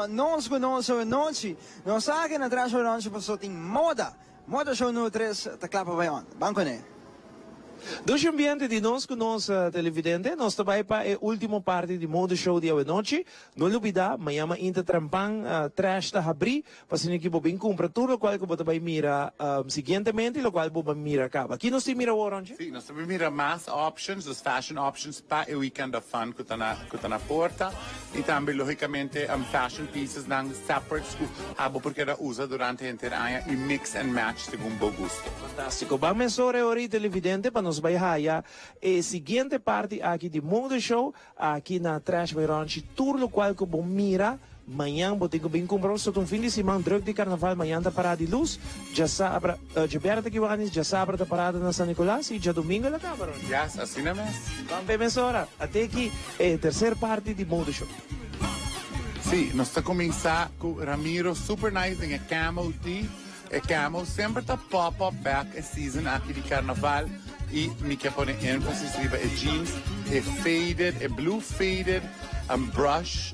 Nos ku Nos Awe Nochi. Nos aki na Trash by Ronchi paso tin moda. Moda show numero 3 ta kla pa bai on. Ban kuné.
Dushi ambiente di Nos ku Nos televidente. Nos ta bai pa e ultimo parti di Moda Show di awe nochi. No lubida, mañan mainta trempan Trash ta habri pa asina ki bo bin cumpra tur locual cu bo ta bay mira siguientemente y locual bo bay mira caba. Ki nos tin mira awor, Ronchi?
Sí, nos ta bin mira mas options, dus fashion options pa e weekend of fun cu ta na cu ta na porta y tambe logicamente fashion pieces nan separates cu abo por keda usa durante henter aña y mix and match segun bo gusto.
Fantastico. Ban mesora e ora y televidente pa nos bay haya e siguiente parti aki di Mode Show. Aki na Trash by Ronchi tur locual cu bo mira mañan bo tin cu bin cumpra pasobra ta un fin di siman druk di carnaval mañan ta parada di luz djasabra djabièrnè ta kiwanis djasabra ta parada na San Nicolas y djadomingo el a caba Ronchi.
Yes, asina mes.
Ban p'e mesora. Ate aki e tercer parti di Mode Show.
Sí, nos ta cuminsa cu Ramiro super nice den e camo tee. E camo semper ta pop up back e season aki di carnaval y mi ke pone enfasis riba e jeans, e faded, e blue faded brush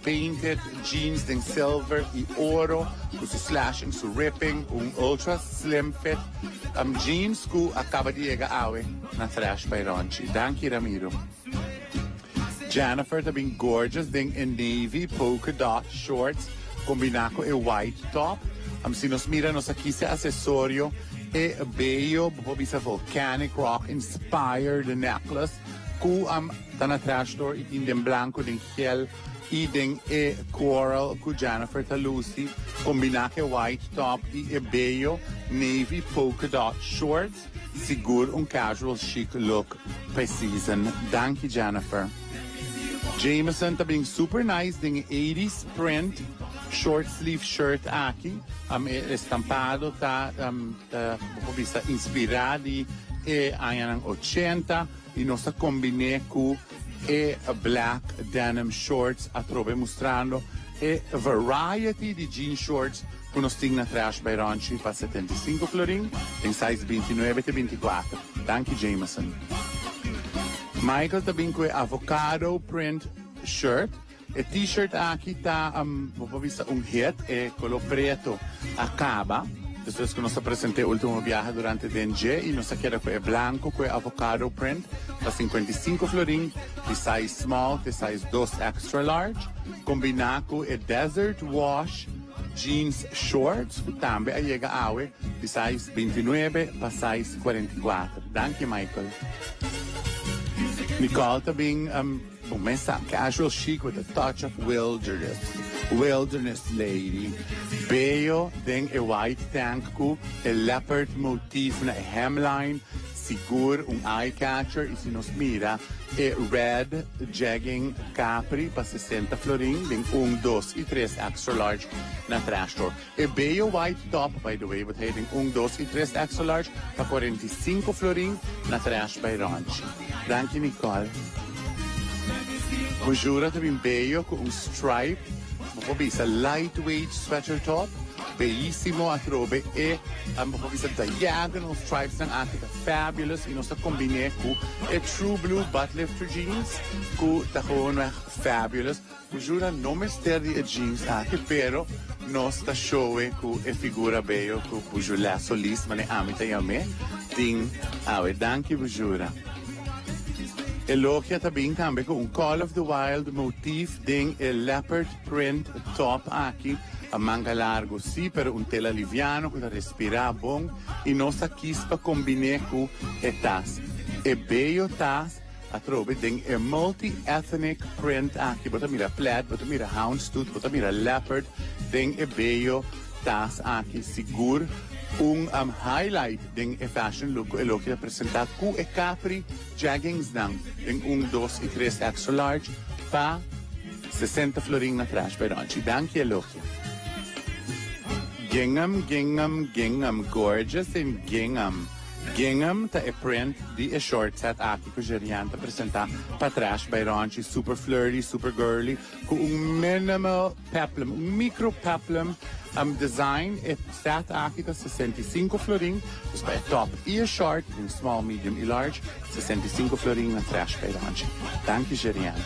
painted jeans den silver y oro cu su slashing, su ripping, un ultra slim fit jeans cu a caba di yega awe na Trash by Ronchi. Danki Ramiro. Jennifer ta bin gorgeous den e navy polka dot shorts combina cu e white top. Si nos mira nos a kies e accesorio e bello bo por bisa volcanic rock inspired necklace cu ta na Trash Store y tin den blanco, den gel y den e coral cu Jennifer ta luci combina cu e white top y e bello navy polka dot shorts. Sigur un casual chic look p'e season. Danki Jennifer. Jameson ta bin super nice den e eighties print short sleeve shirt aki. E estampado ta ta bo por bisa inspira di e añanan ochenta y nos ta combine cu e black denim shorts atrobe mustrando e variety di jean shorts Cu nos tin na Trash by Ronchi pa 75 florin den size 29 te 24. Danki Jameson. Michael ta bin cu e avocado print shirt. E t-shirt aki ta bo por bisa un hit, e color preto a caba despues cu nos a presente ultimo biaha durante den dje y nos a keda cu e blanco cu e avocado print pa 55 florin di size small te size dos extra large combina cu e desert wash Jeans shorts cu tambe a yega awe di size 29 pa size 44. Danki Michael. Nicole ta bin bo mesa casual chic with a touch of wilderness. Wilderness lady. Bello den e white tank cu e leopard motif na e hemline. Sigur un eye catcher y si nos mira e red jegging capri pa 60 florin den un, dos y tres extra large na Trash Store. E bello white top by the way bo ta haya den un, dos y tres extra large pa 45 florin na Trash by Ronchi. Danki Nicole. Bujura ta bin bello cu un stripe bo por bisa lightweight sweater top. Beyisimo atrobe e bo por bisa diagonal stripes nan aki ta fabulous y nos ta combine cu e true blue butt lifter jeans cu ta gewoonweg fabulous. Bujura no mester di e jeans aki pero nos ta showe cu e figura beyo cu Bujulè Solis mane ami ta yam'e tin awe. Danki Bujura. Elogia ta bin tambe cu un Call of the Wild motif den e leopard print top aki. A manga largo sí, pero un tela liviano cu ta respirá bon y nos a kies pa combiné cu e tas. E beyo tas atrobe den e multi-ethnic print aki. Bo ta mira plaid, bo ta mira houndstooth, bo ta mira leopard den e beyo tas aki. Sigur un highlight den e fashion look cu e loke ta presenta cu e capri jeggingsnan den un, dos y tres extra large pa 60 florin na Trash by Ronchi. Danki Elogia. Gingham, gingham, gingham, gorgeous in gingham. Gingham ta e print di e short set aki cu Gerian ta presenta pa Trash by Ronchi. Super flirty, super girly, cu un minimal peplum, un micro peplum design. E set aki ta 65 florin, dus pa e top y e short, den small, medium y large, 65 florin na Trash by Ronchi. Danki Gerian.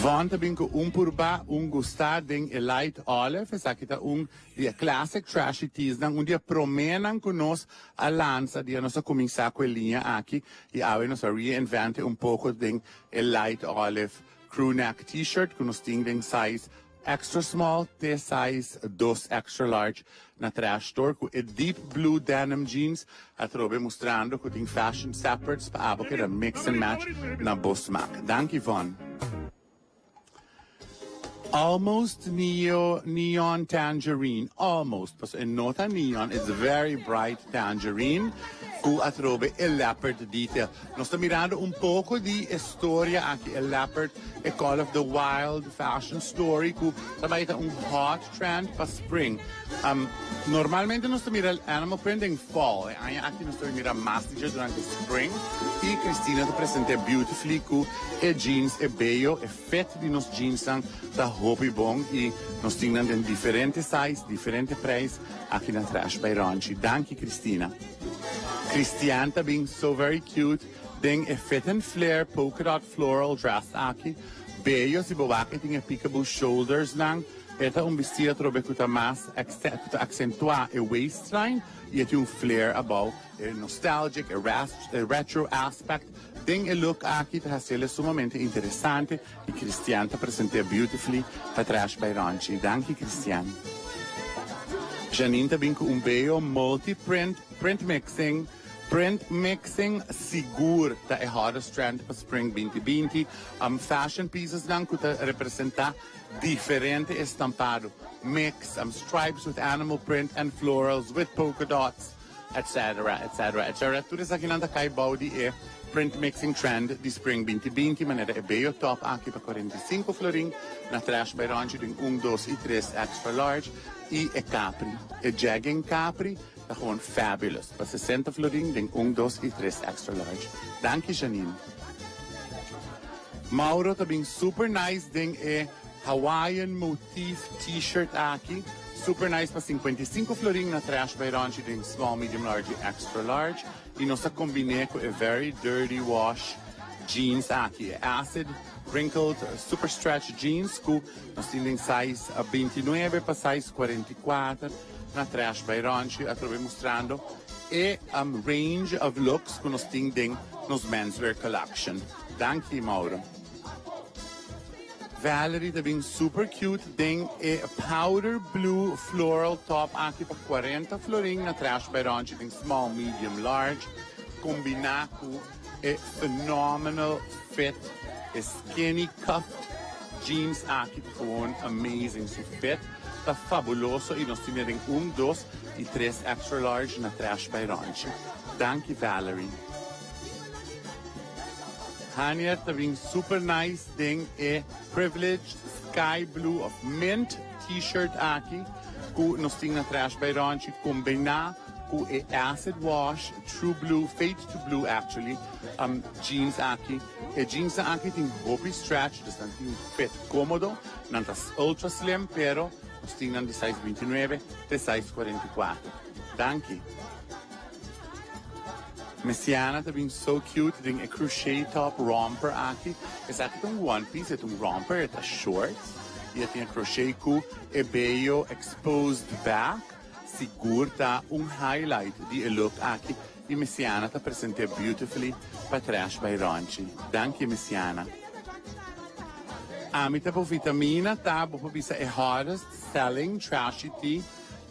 Von ta bin ku un purba, un gusta den e light olive. Esaki ta un di e classic trashy teesnan, un di e promenan ku nos a lansa dia nos a kuminsá ku e liña aki i awe nos a reinvente un poko den e light olive crew neck t-shirt ku nos tin den size extra small te size dos extra large na Trash Store ku e deep blue denim jeans atrobe mustrando ku tin fashion separates pa abo keda mix and match na bo smak. Danki Von. Almost neo neon tangerine almost paso e no ta neon it's very bright tangerine ku atrobe e leopard detail. Nos ta mirando un poco di e storia aki, e leopard, e Call of the Wild fashion story cu ta bay ta un hot trend pa spring. Um, normalmente nos ta mira animal print den fall, e aña aki nos ta mira mas di dje durante spring y Cristina ta presente beautifully cu e jeans, e beyo, e fit di nos jeansnan ta hopi bon y nos tin nan den diferente size, diferente prijs aki na Trash by Ronchi. Danki Cristina. Christian ta bin so very cute den e fit and flare polka dot floral dress aki. Bello si bo wak e tin e peekaboo shoulders nan. E ta un bisti atrobe cu ta mas cu ta accentua e waistline y e tin un flare abao. E nostalgic, e e retro aspect den e look aki ta haciele sumamente interesante y Christian ta presente beautifully pa Trash by Ronchi. Danki Christian. Janine ta bin cu un bello multi print, print mixing, print mixing sigur ta e hottest trend pa spring 2020. Um, fashion pieces nan cu ta representa diferente estampado. Mix, um, stripes with animal print and florals with polka dots, etc. Etc. Etc. Tur esakinan ta cay bou di e print mixing trend di spring 2020 manera e bello top aki pa 45 florin na Trash by Ronchi den 1, 2 y 3 extra large y e capri. E jegging capri ta gewoon fabulous pa 60 florin den 1, 2 y 3 extra large. Danki Janine. Mauro ta bin super nice den e Hawaiian motif t-shirt aki. Super nice pa 55 florin na Trash by Ronchi den small, medium, large y extra large. Y nos a combine cu e very dirty wash jeans aki. E acid wrinkled super stretch jeans cu nos tin den size 29 pa size 44 na Trash by Ronchi. Atrobe mustrando e range of looks cu nos tin den nos menswear collection. Danki Mauro. Valerie ta bin super cute den e powder blue floral top aki pa 40 florin na Trash by Ronchi den small, medium, large. Combina cu e phenomenal fit, e skinny cuffed jeans aki ta gewoon amazing. Su fit ta fabuloso y nos tin den 1, 2 y 3 extra large na Trash by Ronchi. Danki Valerie. Hanier ta bin super nice den e privileged sky blue of mint t-shirt aki cu nos tin na Trash by Ronchi combina cu e acid wash true blue, fade to blue actually, jeans aki. E jeans aki tin hopi stretch, dus nan tin un fit comodo, nan ta ultra slim pero nos tin nan di size 29 te size 44. Danki. Messiana ta bin so cute den e crochet top romper aki. Esaki ta un one piece, e ta un romper, e ta shorts. Y e tin e crochet cu e bello exposed back. Sigur ta un highlight di e look aki. Y Messiana ta presente beautifully pa Trash by Ronchi. Danki Messiana. Ami ta bo vitamina ta bo por bisa e hottest selling trashy tea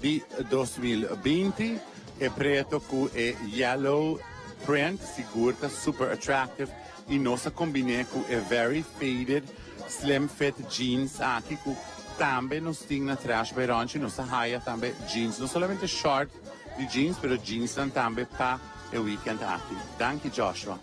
di 2020. E preto cu e yellow print sigur ta super attractive y nos a combine cu e very faded slim fit jeans aki cu tambe nos tin na Trash by Ronchi. Nos a haya tambe jeans, no solamente short di jeans, pero jeans nan tambe pa e weekend aki. Danki Joshua.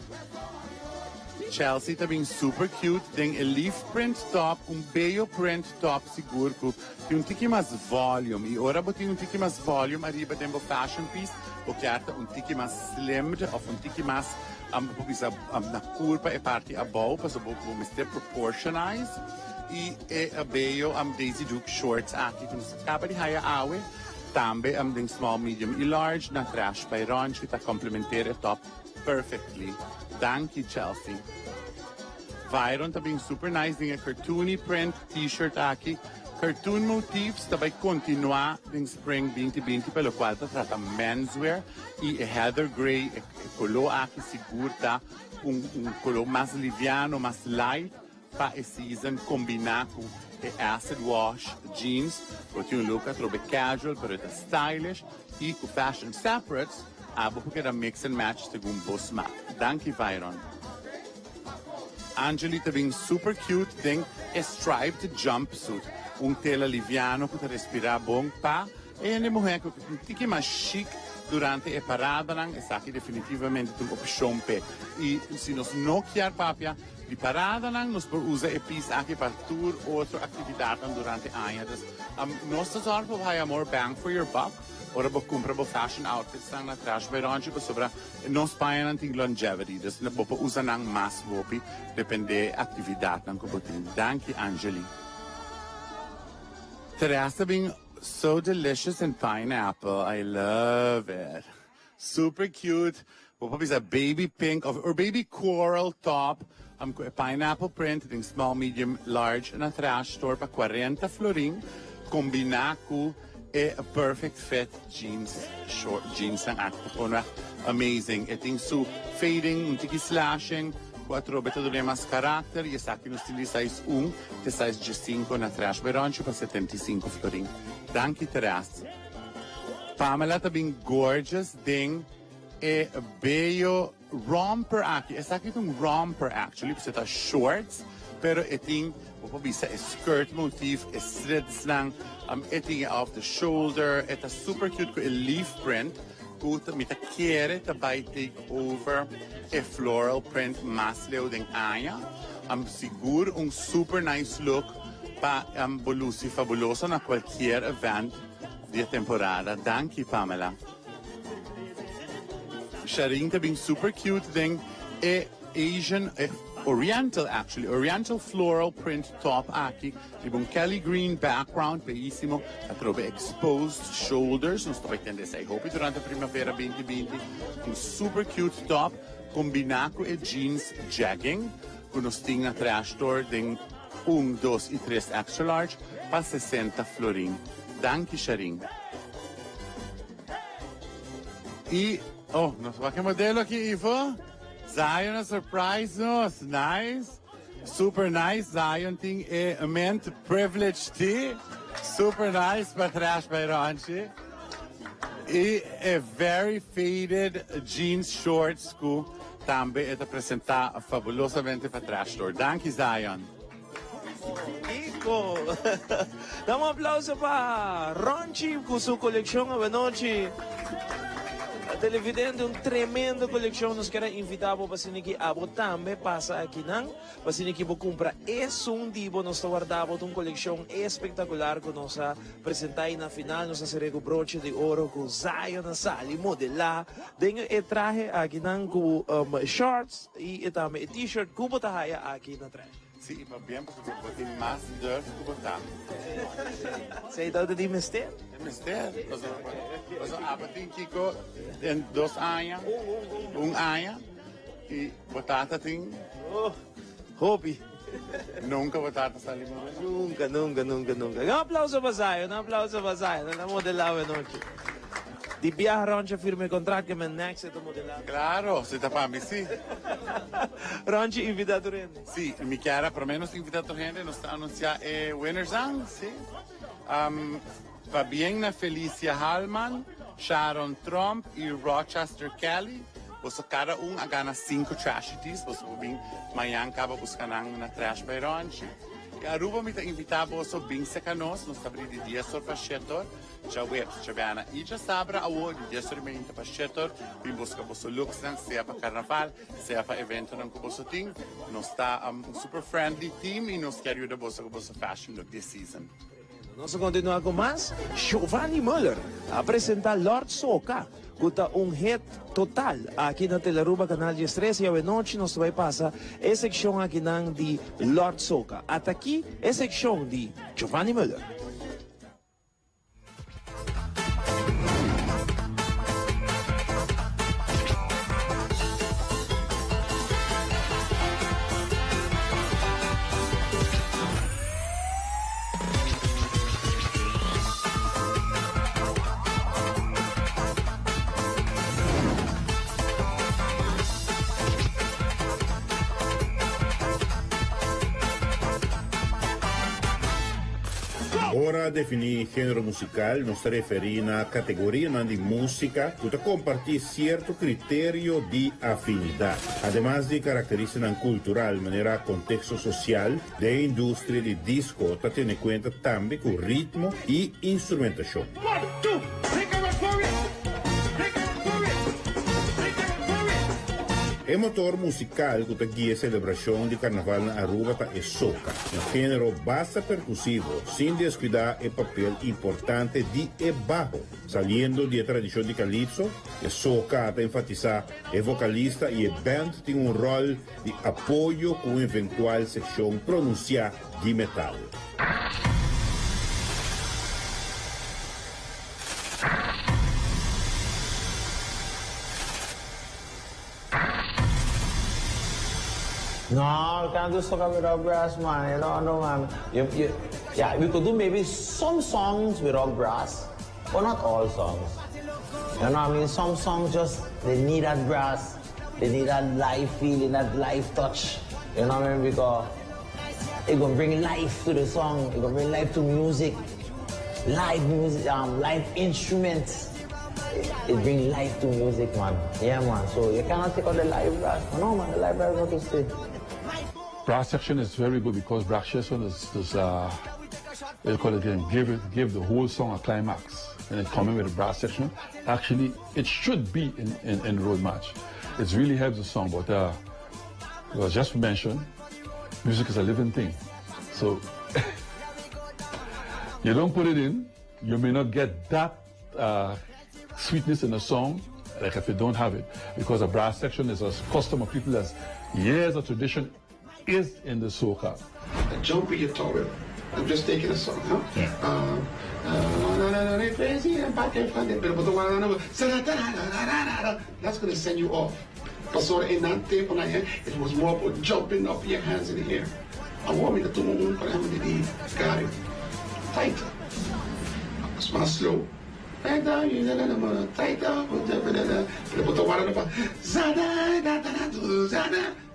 Chelsea ta bin super cute den e leaf print top, un bello print top sigur cu tin un tiki mas volume. Y ora bo tin un tiki mas volume ariba den bo fashion piece, bo kier ta un tiki mas slimmed of un tiki mas bo bisa na curpa e parti abou, paso bo bo mester proportionize. Y e bello Daisy Duke shorts aki cu nos a caba di haya awe, tambe den small, medium y large na Trash by Ronchi ta complementer e top perfectly. Danki Chelsea. Byron ta bin super nice den e cartoony print t-shirt aki. Cartoon motifs ta bai continua den spring 2020 pa locual ta trata menswear y e heather grey, e color aki sigur ta un un color mas liviano, mas light pa e season combina cu e acid wash jeans. Bo tin un look atrobe casual pero e ta stylish y cu fashion separates abo por keda mix and match segun bo smaak. Danki Byron. Angeli ta bin super cute den e striped jumpsuit, un tela liviano cu ta respira bon pa e hende muher cu ta un tiki mas chic durante e paradanan. Esaki definitivamente ta un opcion p'e. Y si nos no kier papia di paradanan, nos por usa e piece aki pa tur otro actividadnan durante aña. Dus nos ta zorg pa bo haya more bang for your buck ora bo cumpra bo fashion outfitsnan na Trash by Ronchi pasobra Nos pañanan tin longevity, dus bo por usa nan mas hopi depende e actividadnan cu bo tin. Danki Angeli. Teresa bin so delicious in pineapple, I love it. Super cute, bo por bisa baby pink of or baby coral top cu e pineapple print den small, medium, large na Trash Store pa cuarenta florin combina cu E perfect fit jeans short jeansnan aki ta pone amazing. E tin su fading, un tiki slashing cu atrobe ta duna e mas karakter y esaki nos tin di size un te size diescinco na Trash by Ronchi pa 75 florin. Danki Teres. Pamela ta bin gorgeous den e bello Romper aki, esaki ta un romper actually, pasobra e ta shorts, pero e tin, bo por bisa e skirt motif, e slitsnan, e tin e off the shoulder, e ta super cute cu e leaf print, cu mi ta kere ta bay take over e floral print mas leu den aña. Sigur un super nice look pa bo luci fabuloso na cualkier event di e temporada. Danki Pamela. Sharin ta bin super cute den e Asian, e Oriental actually, Oriental floral print top aki riba un Kelly green background beyisimo atrobe exposed shoulders, nos ta bay tende esey hopi durante primavera 2020, un super cute top combina cu e jeans jegging cu nos tin na Trash Store den un, dos y tres extra large pa 60 florin. Danki Sharin. Y, oh, nos wak e modelo aki, Ivo. Zion a surprise nos. Nice. Super nice. Zion tin e mint privilege tea. Super nice pa Trash by Ronchi. Y e very faded jeans shorts cu tambe e ta presenta fabulosamente pa Trash Store. Danki, Zion.
Kiko! Dam un aplauso pa Ronchi cu su coleccion awanochi. Televidente, un tremendo coleccion. Nos kier a invita bo pa asina ki abo tambe pasa akinan, pa asina ki bo cumpra esun di bo. Nos ta warda bo. Ta un coleccion espectacular cu nos a presenta y na final nos a cere cu broche di oro cu Zion a sali modela den e trahe akinan cu shorts y tambe e t-shirt cu bo ta haya aki na Trash.
Sí, i pabien pasobra bo tin mas durf ku bo ta.
Esei ta di mester?
E mester, pasobra pasobra abo tin kiko den dos aña, un aña, i bo tata tin.
Oh, hopi.
Nunka bo tata sali modela?
Nunka, nunka, nunka, nunka. Un aplauso pa Zion, un aplauso pa Zion, el a modela awe nochi. Di biaha Ronchi a firma e contract ke men next e ta modela.
Claro, si ta pa mi si.
Ronchi invita tur hende.
Si, mi kier a prome nos invita tur hende, nos ta anuncia e winnersnan, si. Pabien na Felicia Halman, Sharon Tromp y Rochester Kelly. Boso cada un a gana cinco Trashy Tees, boso por bin mañan caba busca nan na Trash by Ronchi. Y Aruba mi ta invita boso bin seca nos, nos ta abri di dies or pa shete or. Djaweps, djabiana y djasabra awo di dies or y meinta pa shete or bin busca boso looksnan sea pa carnaval, sea pa eventonan cu boso tin. Nos ta un super friendly team y nos kier yuda boso cu boso fashion look di e season.
Nos a continua cu mas. Giovanni Muller a presenta Lord Soca cu ta un hit total aki na Telearuba Canal 13 y awenochi nos ta bay pasa e seccion akinan di Lord Soca. Ata aki e seccion di Giovanni Muller.
ta definí género musikal, nos ta referí na kategorianan di músika ku ta kompartí sierto kriterio di afinidat. Ademas di karakterístikanan kultural manera konteksto sosial, den e industria di disko ta tene kuenta tambe ku ritmo i instrumentashon. E motor musical cu ta guia celebracion di Carnaval na Aruba ta e soca, un genero basta percusivo sin descuida e papel importante di e baho. Saliendo di e tradicion di calypso, e soca ta enfatisa e vocalista y e band tin un rol di apoyo cu un eventual seccion pronuncia di metal.
No, we can't do soca without brass, man. You don't know, man. You, you, yeah, we could do maybe some songs without brass, but not all songs. You know what I mean? Some songs just, they need that brass. They need that live feeling, that live touch. You know what I mean? Because it gonna bring life to the song. It gonna bring life to music. Live music, um, live instruments. It, it bring life to music, man. Yeah, man. So you cannot take out the live brass. No, man, the live brass not to stay.
Brass section is very good because brass section is, is uh, they call it again, give it, give the whole song a climax. And it coming with a brass section. Actually, it should be in, in, in road march. It really helps the song, but uh, was just mentioned, music is a living thing. So you don't put it in, you may not get that uh, sweetness in the song, like if you don't have it, because a brass section is a custom of people that's years of tradition is in the soca.
A jumpy guitar. I'm just taking a song, huh? Yeah. That's going to send you off. But so in that tempo, it was more about jumping up your hands in the air. I want me to do but I'm going to got it. Tighter. Small slow.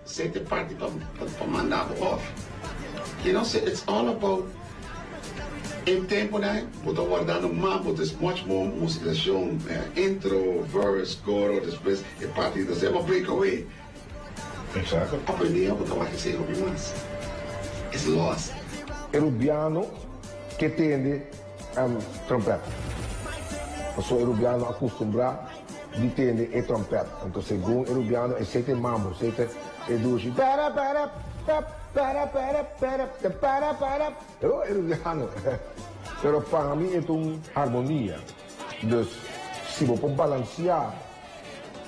Set the party pa manda off. You know, so it's all about in tempo na bo ta wardando mambo, there's much more musicalizacion, eh, intro, verse, coro, despues e parti ta sema break away.
Exacto.
Aprendí bo ta wak esei hopi mas. It's lost.
E rubiano ke tende trompet. Pasobra e rubiano a kustumbrá di tende e trompet. Anto segun e rubiano esei ta e mambo, esei ta e dushi. Pera pera pep pera pera pera te pera pera. Oh e rubiano. Pero pa mi e ta un harmonia. Dus si bo por balansiá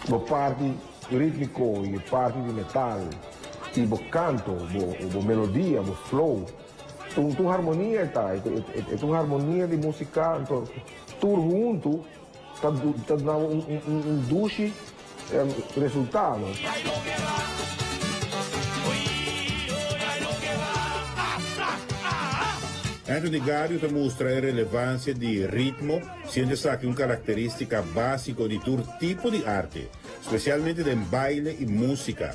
bo parti rítmiko i e parti di metal i bo kanto, bo melodia, bo flow. Ta un harmonia e ta, e ta un harmonia di músika, anto tur huntu ta ta duna bo un dushi resultado.
Anthony Gario ta mustra e relevansia di ritmo, siendo esaki un karakterístika básiko di tur tipo di arte. Spesialmente den baile i músika.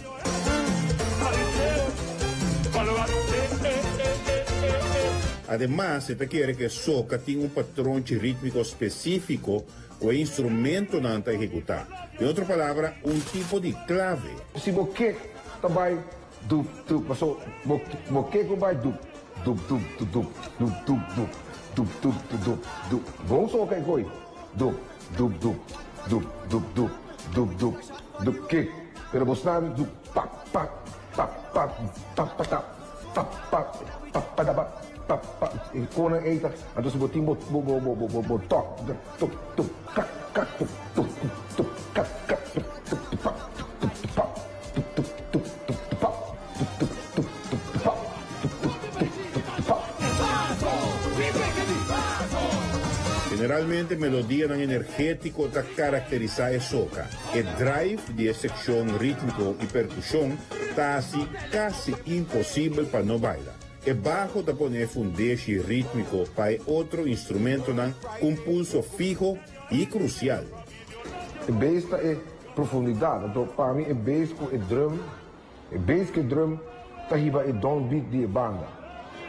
Ademas, e ta kere ku e soka tin un patronchi rítmiko spesífiko ku e instrumentonan ta ehekutá. Den otro palabra, un tipo di klave.
Si bo kek ta bai dup dup paso bo bo kek bo bai dup dup dup dup dup dup dup dup dup dup dup dup bon soka e koi dup Dup dup dup dup dup dup dup dup kick pero bo sna dup pap pap pap pap pap patap pap pap pap patapa pap pap e konan ei ta anto si bo tin bo bo bo bo bo bo tok tuk tuk kak kak tuk tuk tuk kak kak tuk tuk tuk pap tuk tuk tuk pap tuk tuk tuk tuk tuk pap tuk tuk tuk tuk tuk pap tuk tuk tuk tuk tuk pap.
Generalmente melodianan energétiko ta karakterisá e soka. E drive di e sekshon rítmiko i perkushon ta hasi kasi imposibel pa no baila. E baho ta pone e fundeshi rítmiko pa e otro instrumentonan ku un pulso fiho i krusial.
E bass ta e profundidat, anto pa mi e bass ku e drum, e bass ku e drum ta hiba e downbeat di e banda.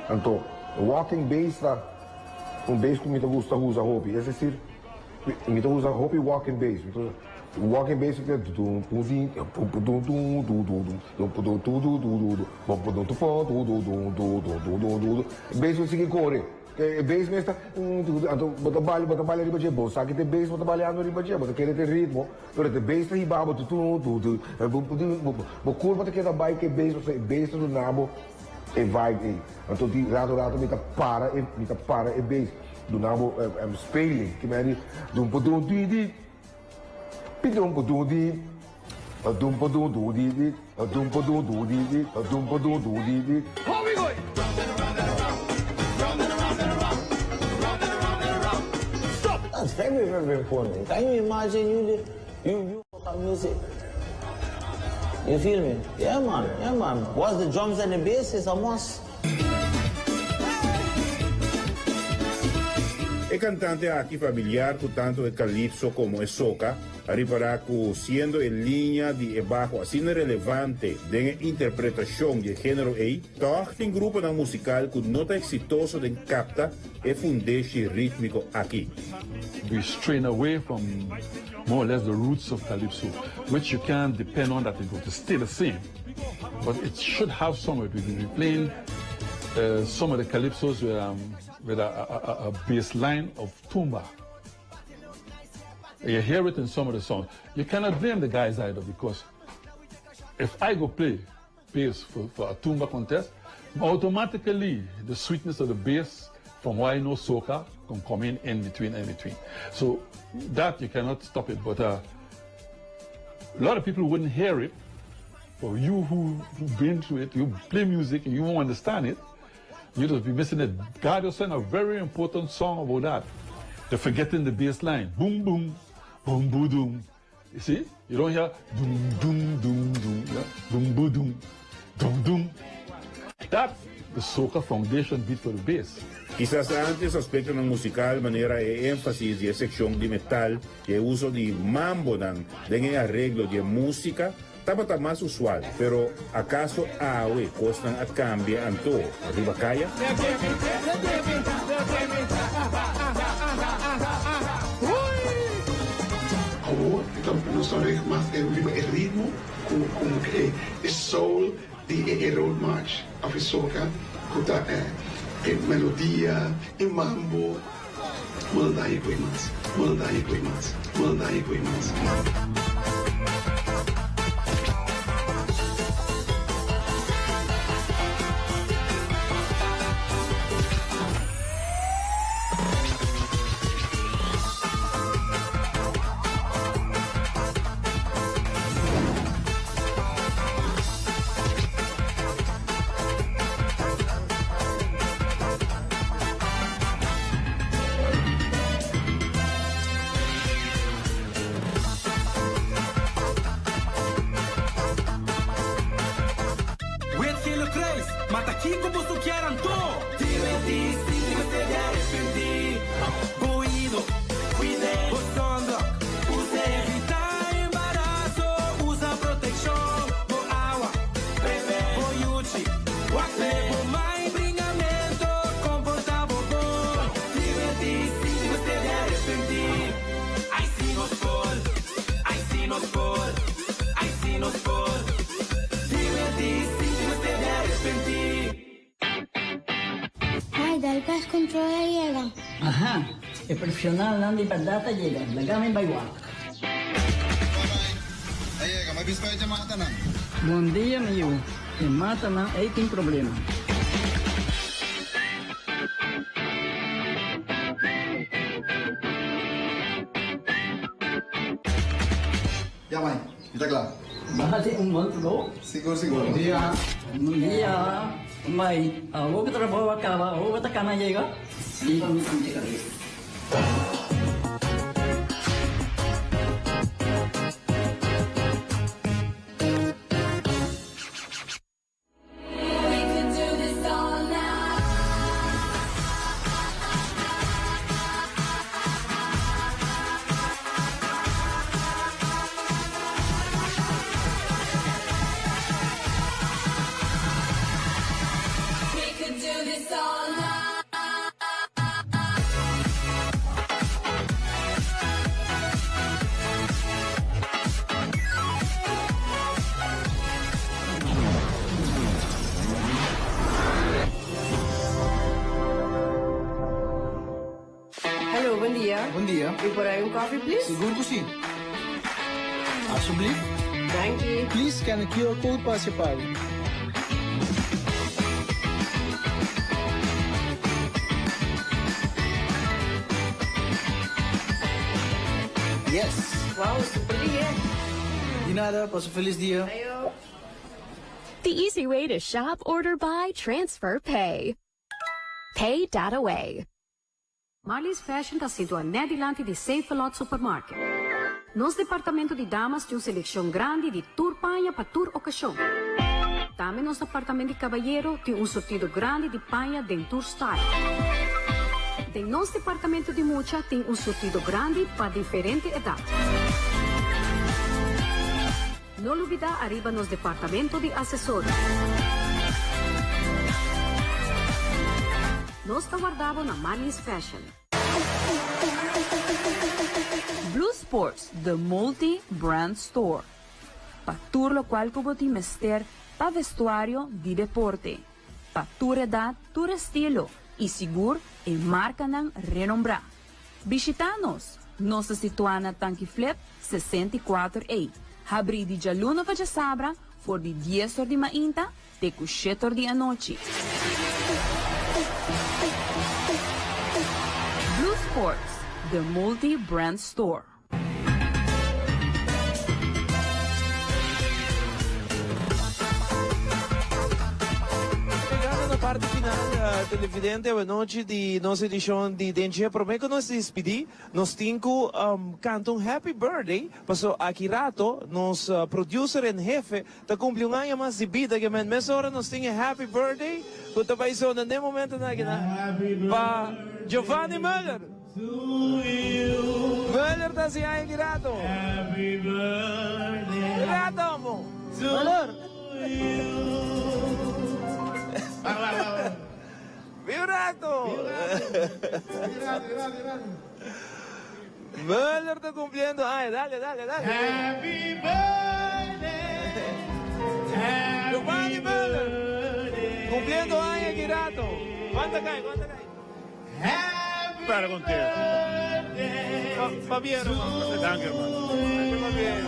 Anto e walking bass ta. Un bass ku mi ta gusta usa hopi, es decir, mi ta usa hopi walking bass. Mi ta usa walking bass ku ta dum pum di pum pum dum dum du du dum dum pum dum tu du du du du bom pum dum tu pom tu du du du du du du du du. Bass lo sigui kore. E bass mes ta tu du anto bo ta balia bo ta balia riba dje bo sa ki ta e bass bo ta baliando riba dje bo ta kere ta e ritmo pero ta e bass ta hiba bo tu tu tu tu bum pum di bo kurpa ta keda bai ku e bass pasobra e bass ta duna bo E vibe ei. Anto di rato rato mi ta para e mi ta para e bass. Duna bo speling. Ki mei di dum po dum di di. Pi dum po dum di. Dum po dum du di di. Dum po dum du di di. Dum po dum du di di.
That's very very important. Can you imagine you you you music? You feel me? Yeah man, yeah man. What's the drums and the bass is a must.
E cantante aki familiar cu tanto e calypso como e soca a ripara cu siendo e liña di e baho asina relevante den e interpretacion di e genero ey, tog tin gruponan musical cu no ta exitoso den capta e fundeshi ritmico aki.
We strain away from more or less the roots of calypso, which you can't depend on that it's going to stay the same, but it should have some of it. We've been playing uh, some of the calypsos with, um, with a, a, a bass line of tumba. You hear it in some of the songs. You cannot blame the guys either because if I go play bass for, for a tumba contest, automatically the sweetness of the bass from why no soca can come in in between in between. So that you cannot stop it. But uh, a lot of people wouldn't hear it. For you who, who've been through it, you play music and you won't understand it, you just be missing it. God will send a very important song about that. They're forgetting the bass line. Boom, boom, boom, boom, doom. You see? You don't hear doom, doom, doom, doom. Yeah? Boom, boom, doom, doom, doom. That's the soca foundation beat for the bass.
Kisas antes aspectonan musical manera e enfasis di e seccion di metal y e uso di mambonan den e areglo di e musica tabata mas usual, pero acaso awe cosnan a cambia anto riba caya?
Awor nos ta richt mas riba e ritmo ku komo ke e soul di e road march of e soca ku ta e melodia, e mambo. Bo no ta haña koe mas, bo no ta haña koe mas, bo no ta haña koe mas.
Wit Gele Kruis, ma ta kiko boso kier anto? Divertí sin cu mester di arepentí. Bo oido, cuid'é. Bo sunblock, us'é. Evitá embaraso, usa proteccion. Bo awa, bebe. Bo yuchi, wak p'é. Bo mai bringamento, comportá bo bon. Divertí sin mester di arepentí. Ai si nos por, ai si nos por, ai si nos por. Divertí sin mester di arepentí.
Ay, dal pest control a yega.
Aha, e profesionalnan di berdad a yega, laga mi bai wak.
A yega, mi a bisa pa e matanan.
Bon dia mi yu, e matanan ei tin problema.
Ya mai, mi ta kla.
Bo hasi un bon trabou.
Sigur sigur. Bon dia.
Bon dia. Mai, awor ku trabou a kaba, awor bo ta kana yega? Si, mi ta yega.
dia.
Mi por haya un coffee, please?
Sigur cu si. Alsjeblieft.
Danki.
Please scan e QR code pa haci e pago. Yes!
Wow, super lihe.
Di nada, pasa un feliz dia.
Ayo.
The easy way to shop, order, buy, transfer, pay. Pay dot away.
Marlies Fashion ta situa net dilanti di Save-A-Lot Supermarket. Nos departamento di damas tin un seleccion grandi di tur paña pa tur ocasion. Tambe nos departamento di cabayero tin un surtido grandi di paña den tur style. Den nos departamento di mucha tin un surtido grandi pa diferente edad. No lubida ariba nos departamento di asesorio. Nos ta warda bo na Marlies Fashion.
Blue Sports, the multi brand store. Pa tur locual cu bo tin mester pa vestuario di deporte. Pa tur edad, tur estilo y sigur e marcanan renombra. Bishita nos! Nos ta situá na Tanki Flip 64 A, habrí di djaluna pa djasabra for di dies or di mainta te ku shet or di anochi. Blue Sports, the multi-brand store.
Llegando na parti final, televidente, awenochi di nos edicion di Den Dje. Prome cu nos despidi, nos tin cu canta un happy birthday, paso aki rato nos producer en hefe ta cumpli un aña mas di bida, ke men mesora nos tin e happy birthday cu ta bay sona n'e momentonan aki pa Giovanni Muller. Muller ta hasi aña ki rato. Rato amo. Muller. Biu rato. Muller ta cumpliendo aña. Dale, dale, dale.
Happy birthday.
Giovanni Muller. Cumpliendo aña ki rato. Cuanta kai, cuanta kai.
Para contento.
Pabien, hermano.
Danki, hermano.
Pabien.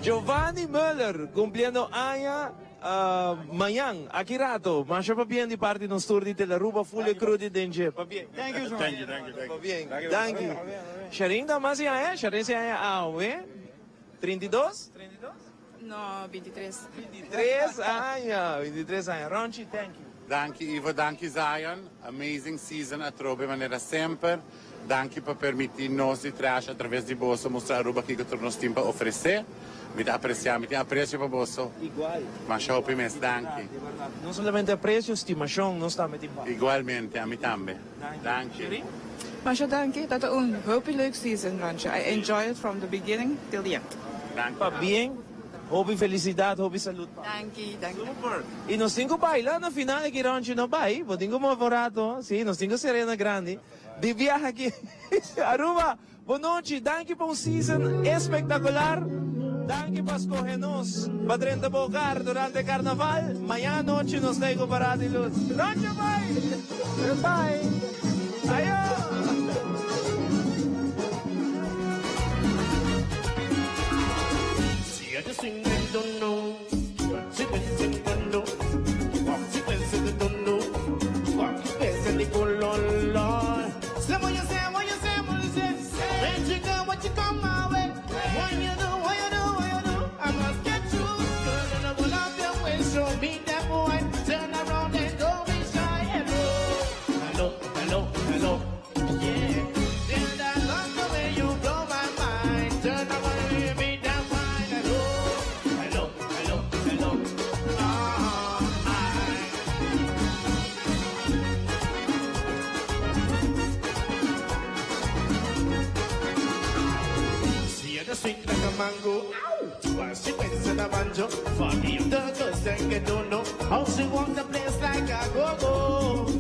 Giovanni Muller cumpliendo aña mañan, aki rato. Masha pabien di parti nos tur di Telaruba, full e crew di Den Dje. Pabien.
Thank you,
Thank you, thank you, thank you.
Pabien. Danki. Sharin ta mas di aña? Sharin si aña awe. 32?
No, 23.
23 aña, 23 aña. Ronchi, thank you.
Danki Ivo, danki Zion. Amazing season atrobe manera semper. Danki pa permiti nos di Trash a traves di boso mustra Aruba kico tur nos tin pa ofrece. Mi ta aprecia, mi tin aprecio pa boso.
Igual.
Masha hopi mes, danki.
Di berdad. No solamente aprecio, stimacion nos tambe tin pa.
Igualmente, ami tambe. Danki.
Masha danki, ta ta un hopi leuk season, Ronchi. I enjoy it from the beginning till the end.
Pabien, hopi felicidad, hopi salud pa bo.
Danki, danki.
Super. Y nos tin cu baila na final aki, Ronchi, no bay? Bo tin cu move un rato, si, nos tin cu serena grandi di biaha aki. Aruba, bon nochi, danki pa un season espectacular. Danki pa scoge nos pa drenta bo hogar durante carnaval. Mañana nochi nos ta cu Parada di Luz. Ronchi, bay! Bye! Ayo!
Mango, ow! She waits in the banjo. Funny, the girls think they don't know how she want the place like a go-go.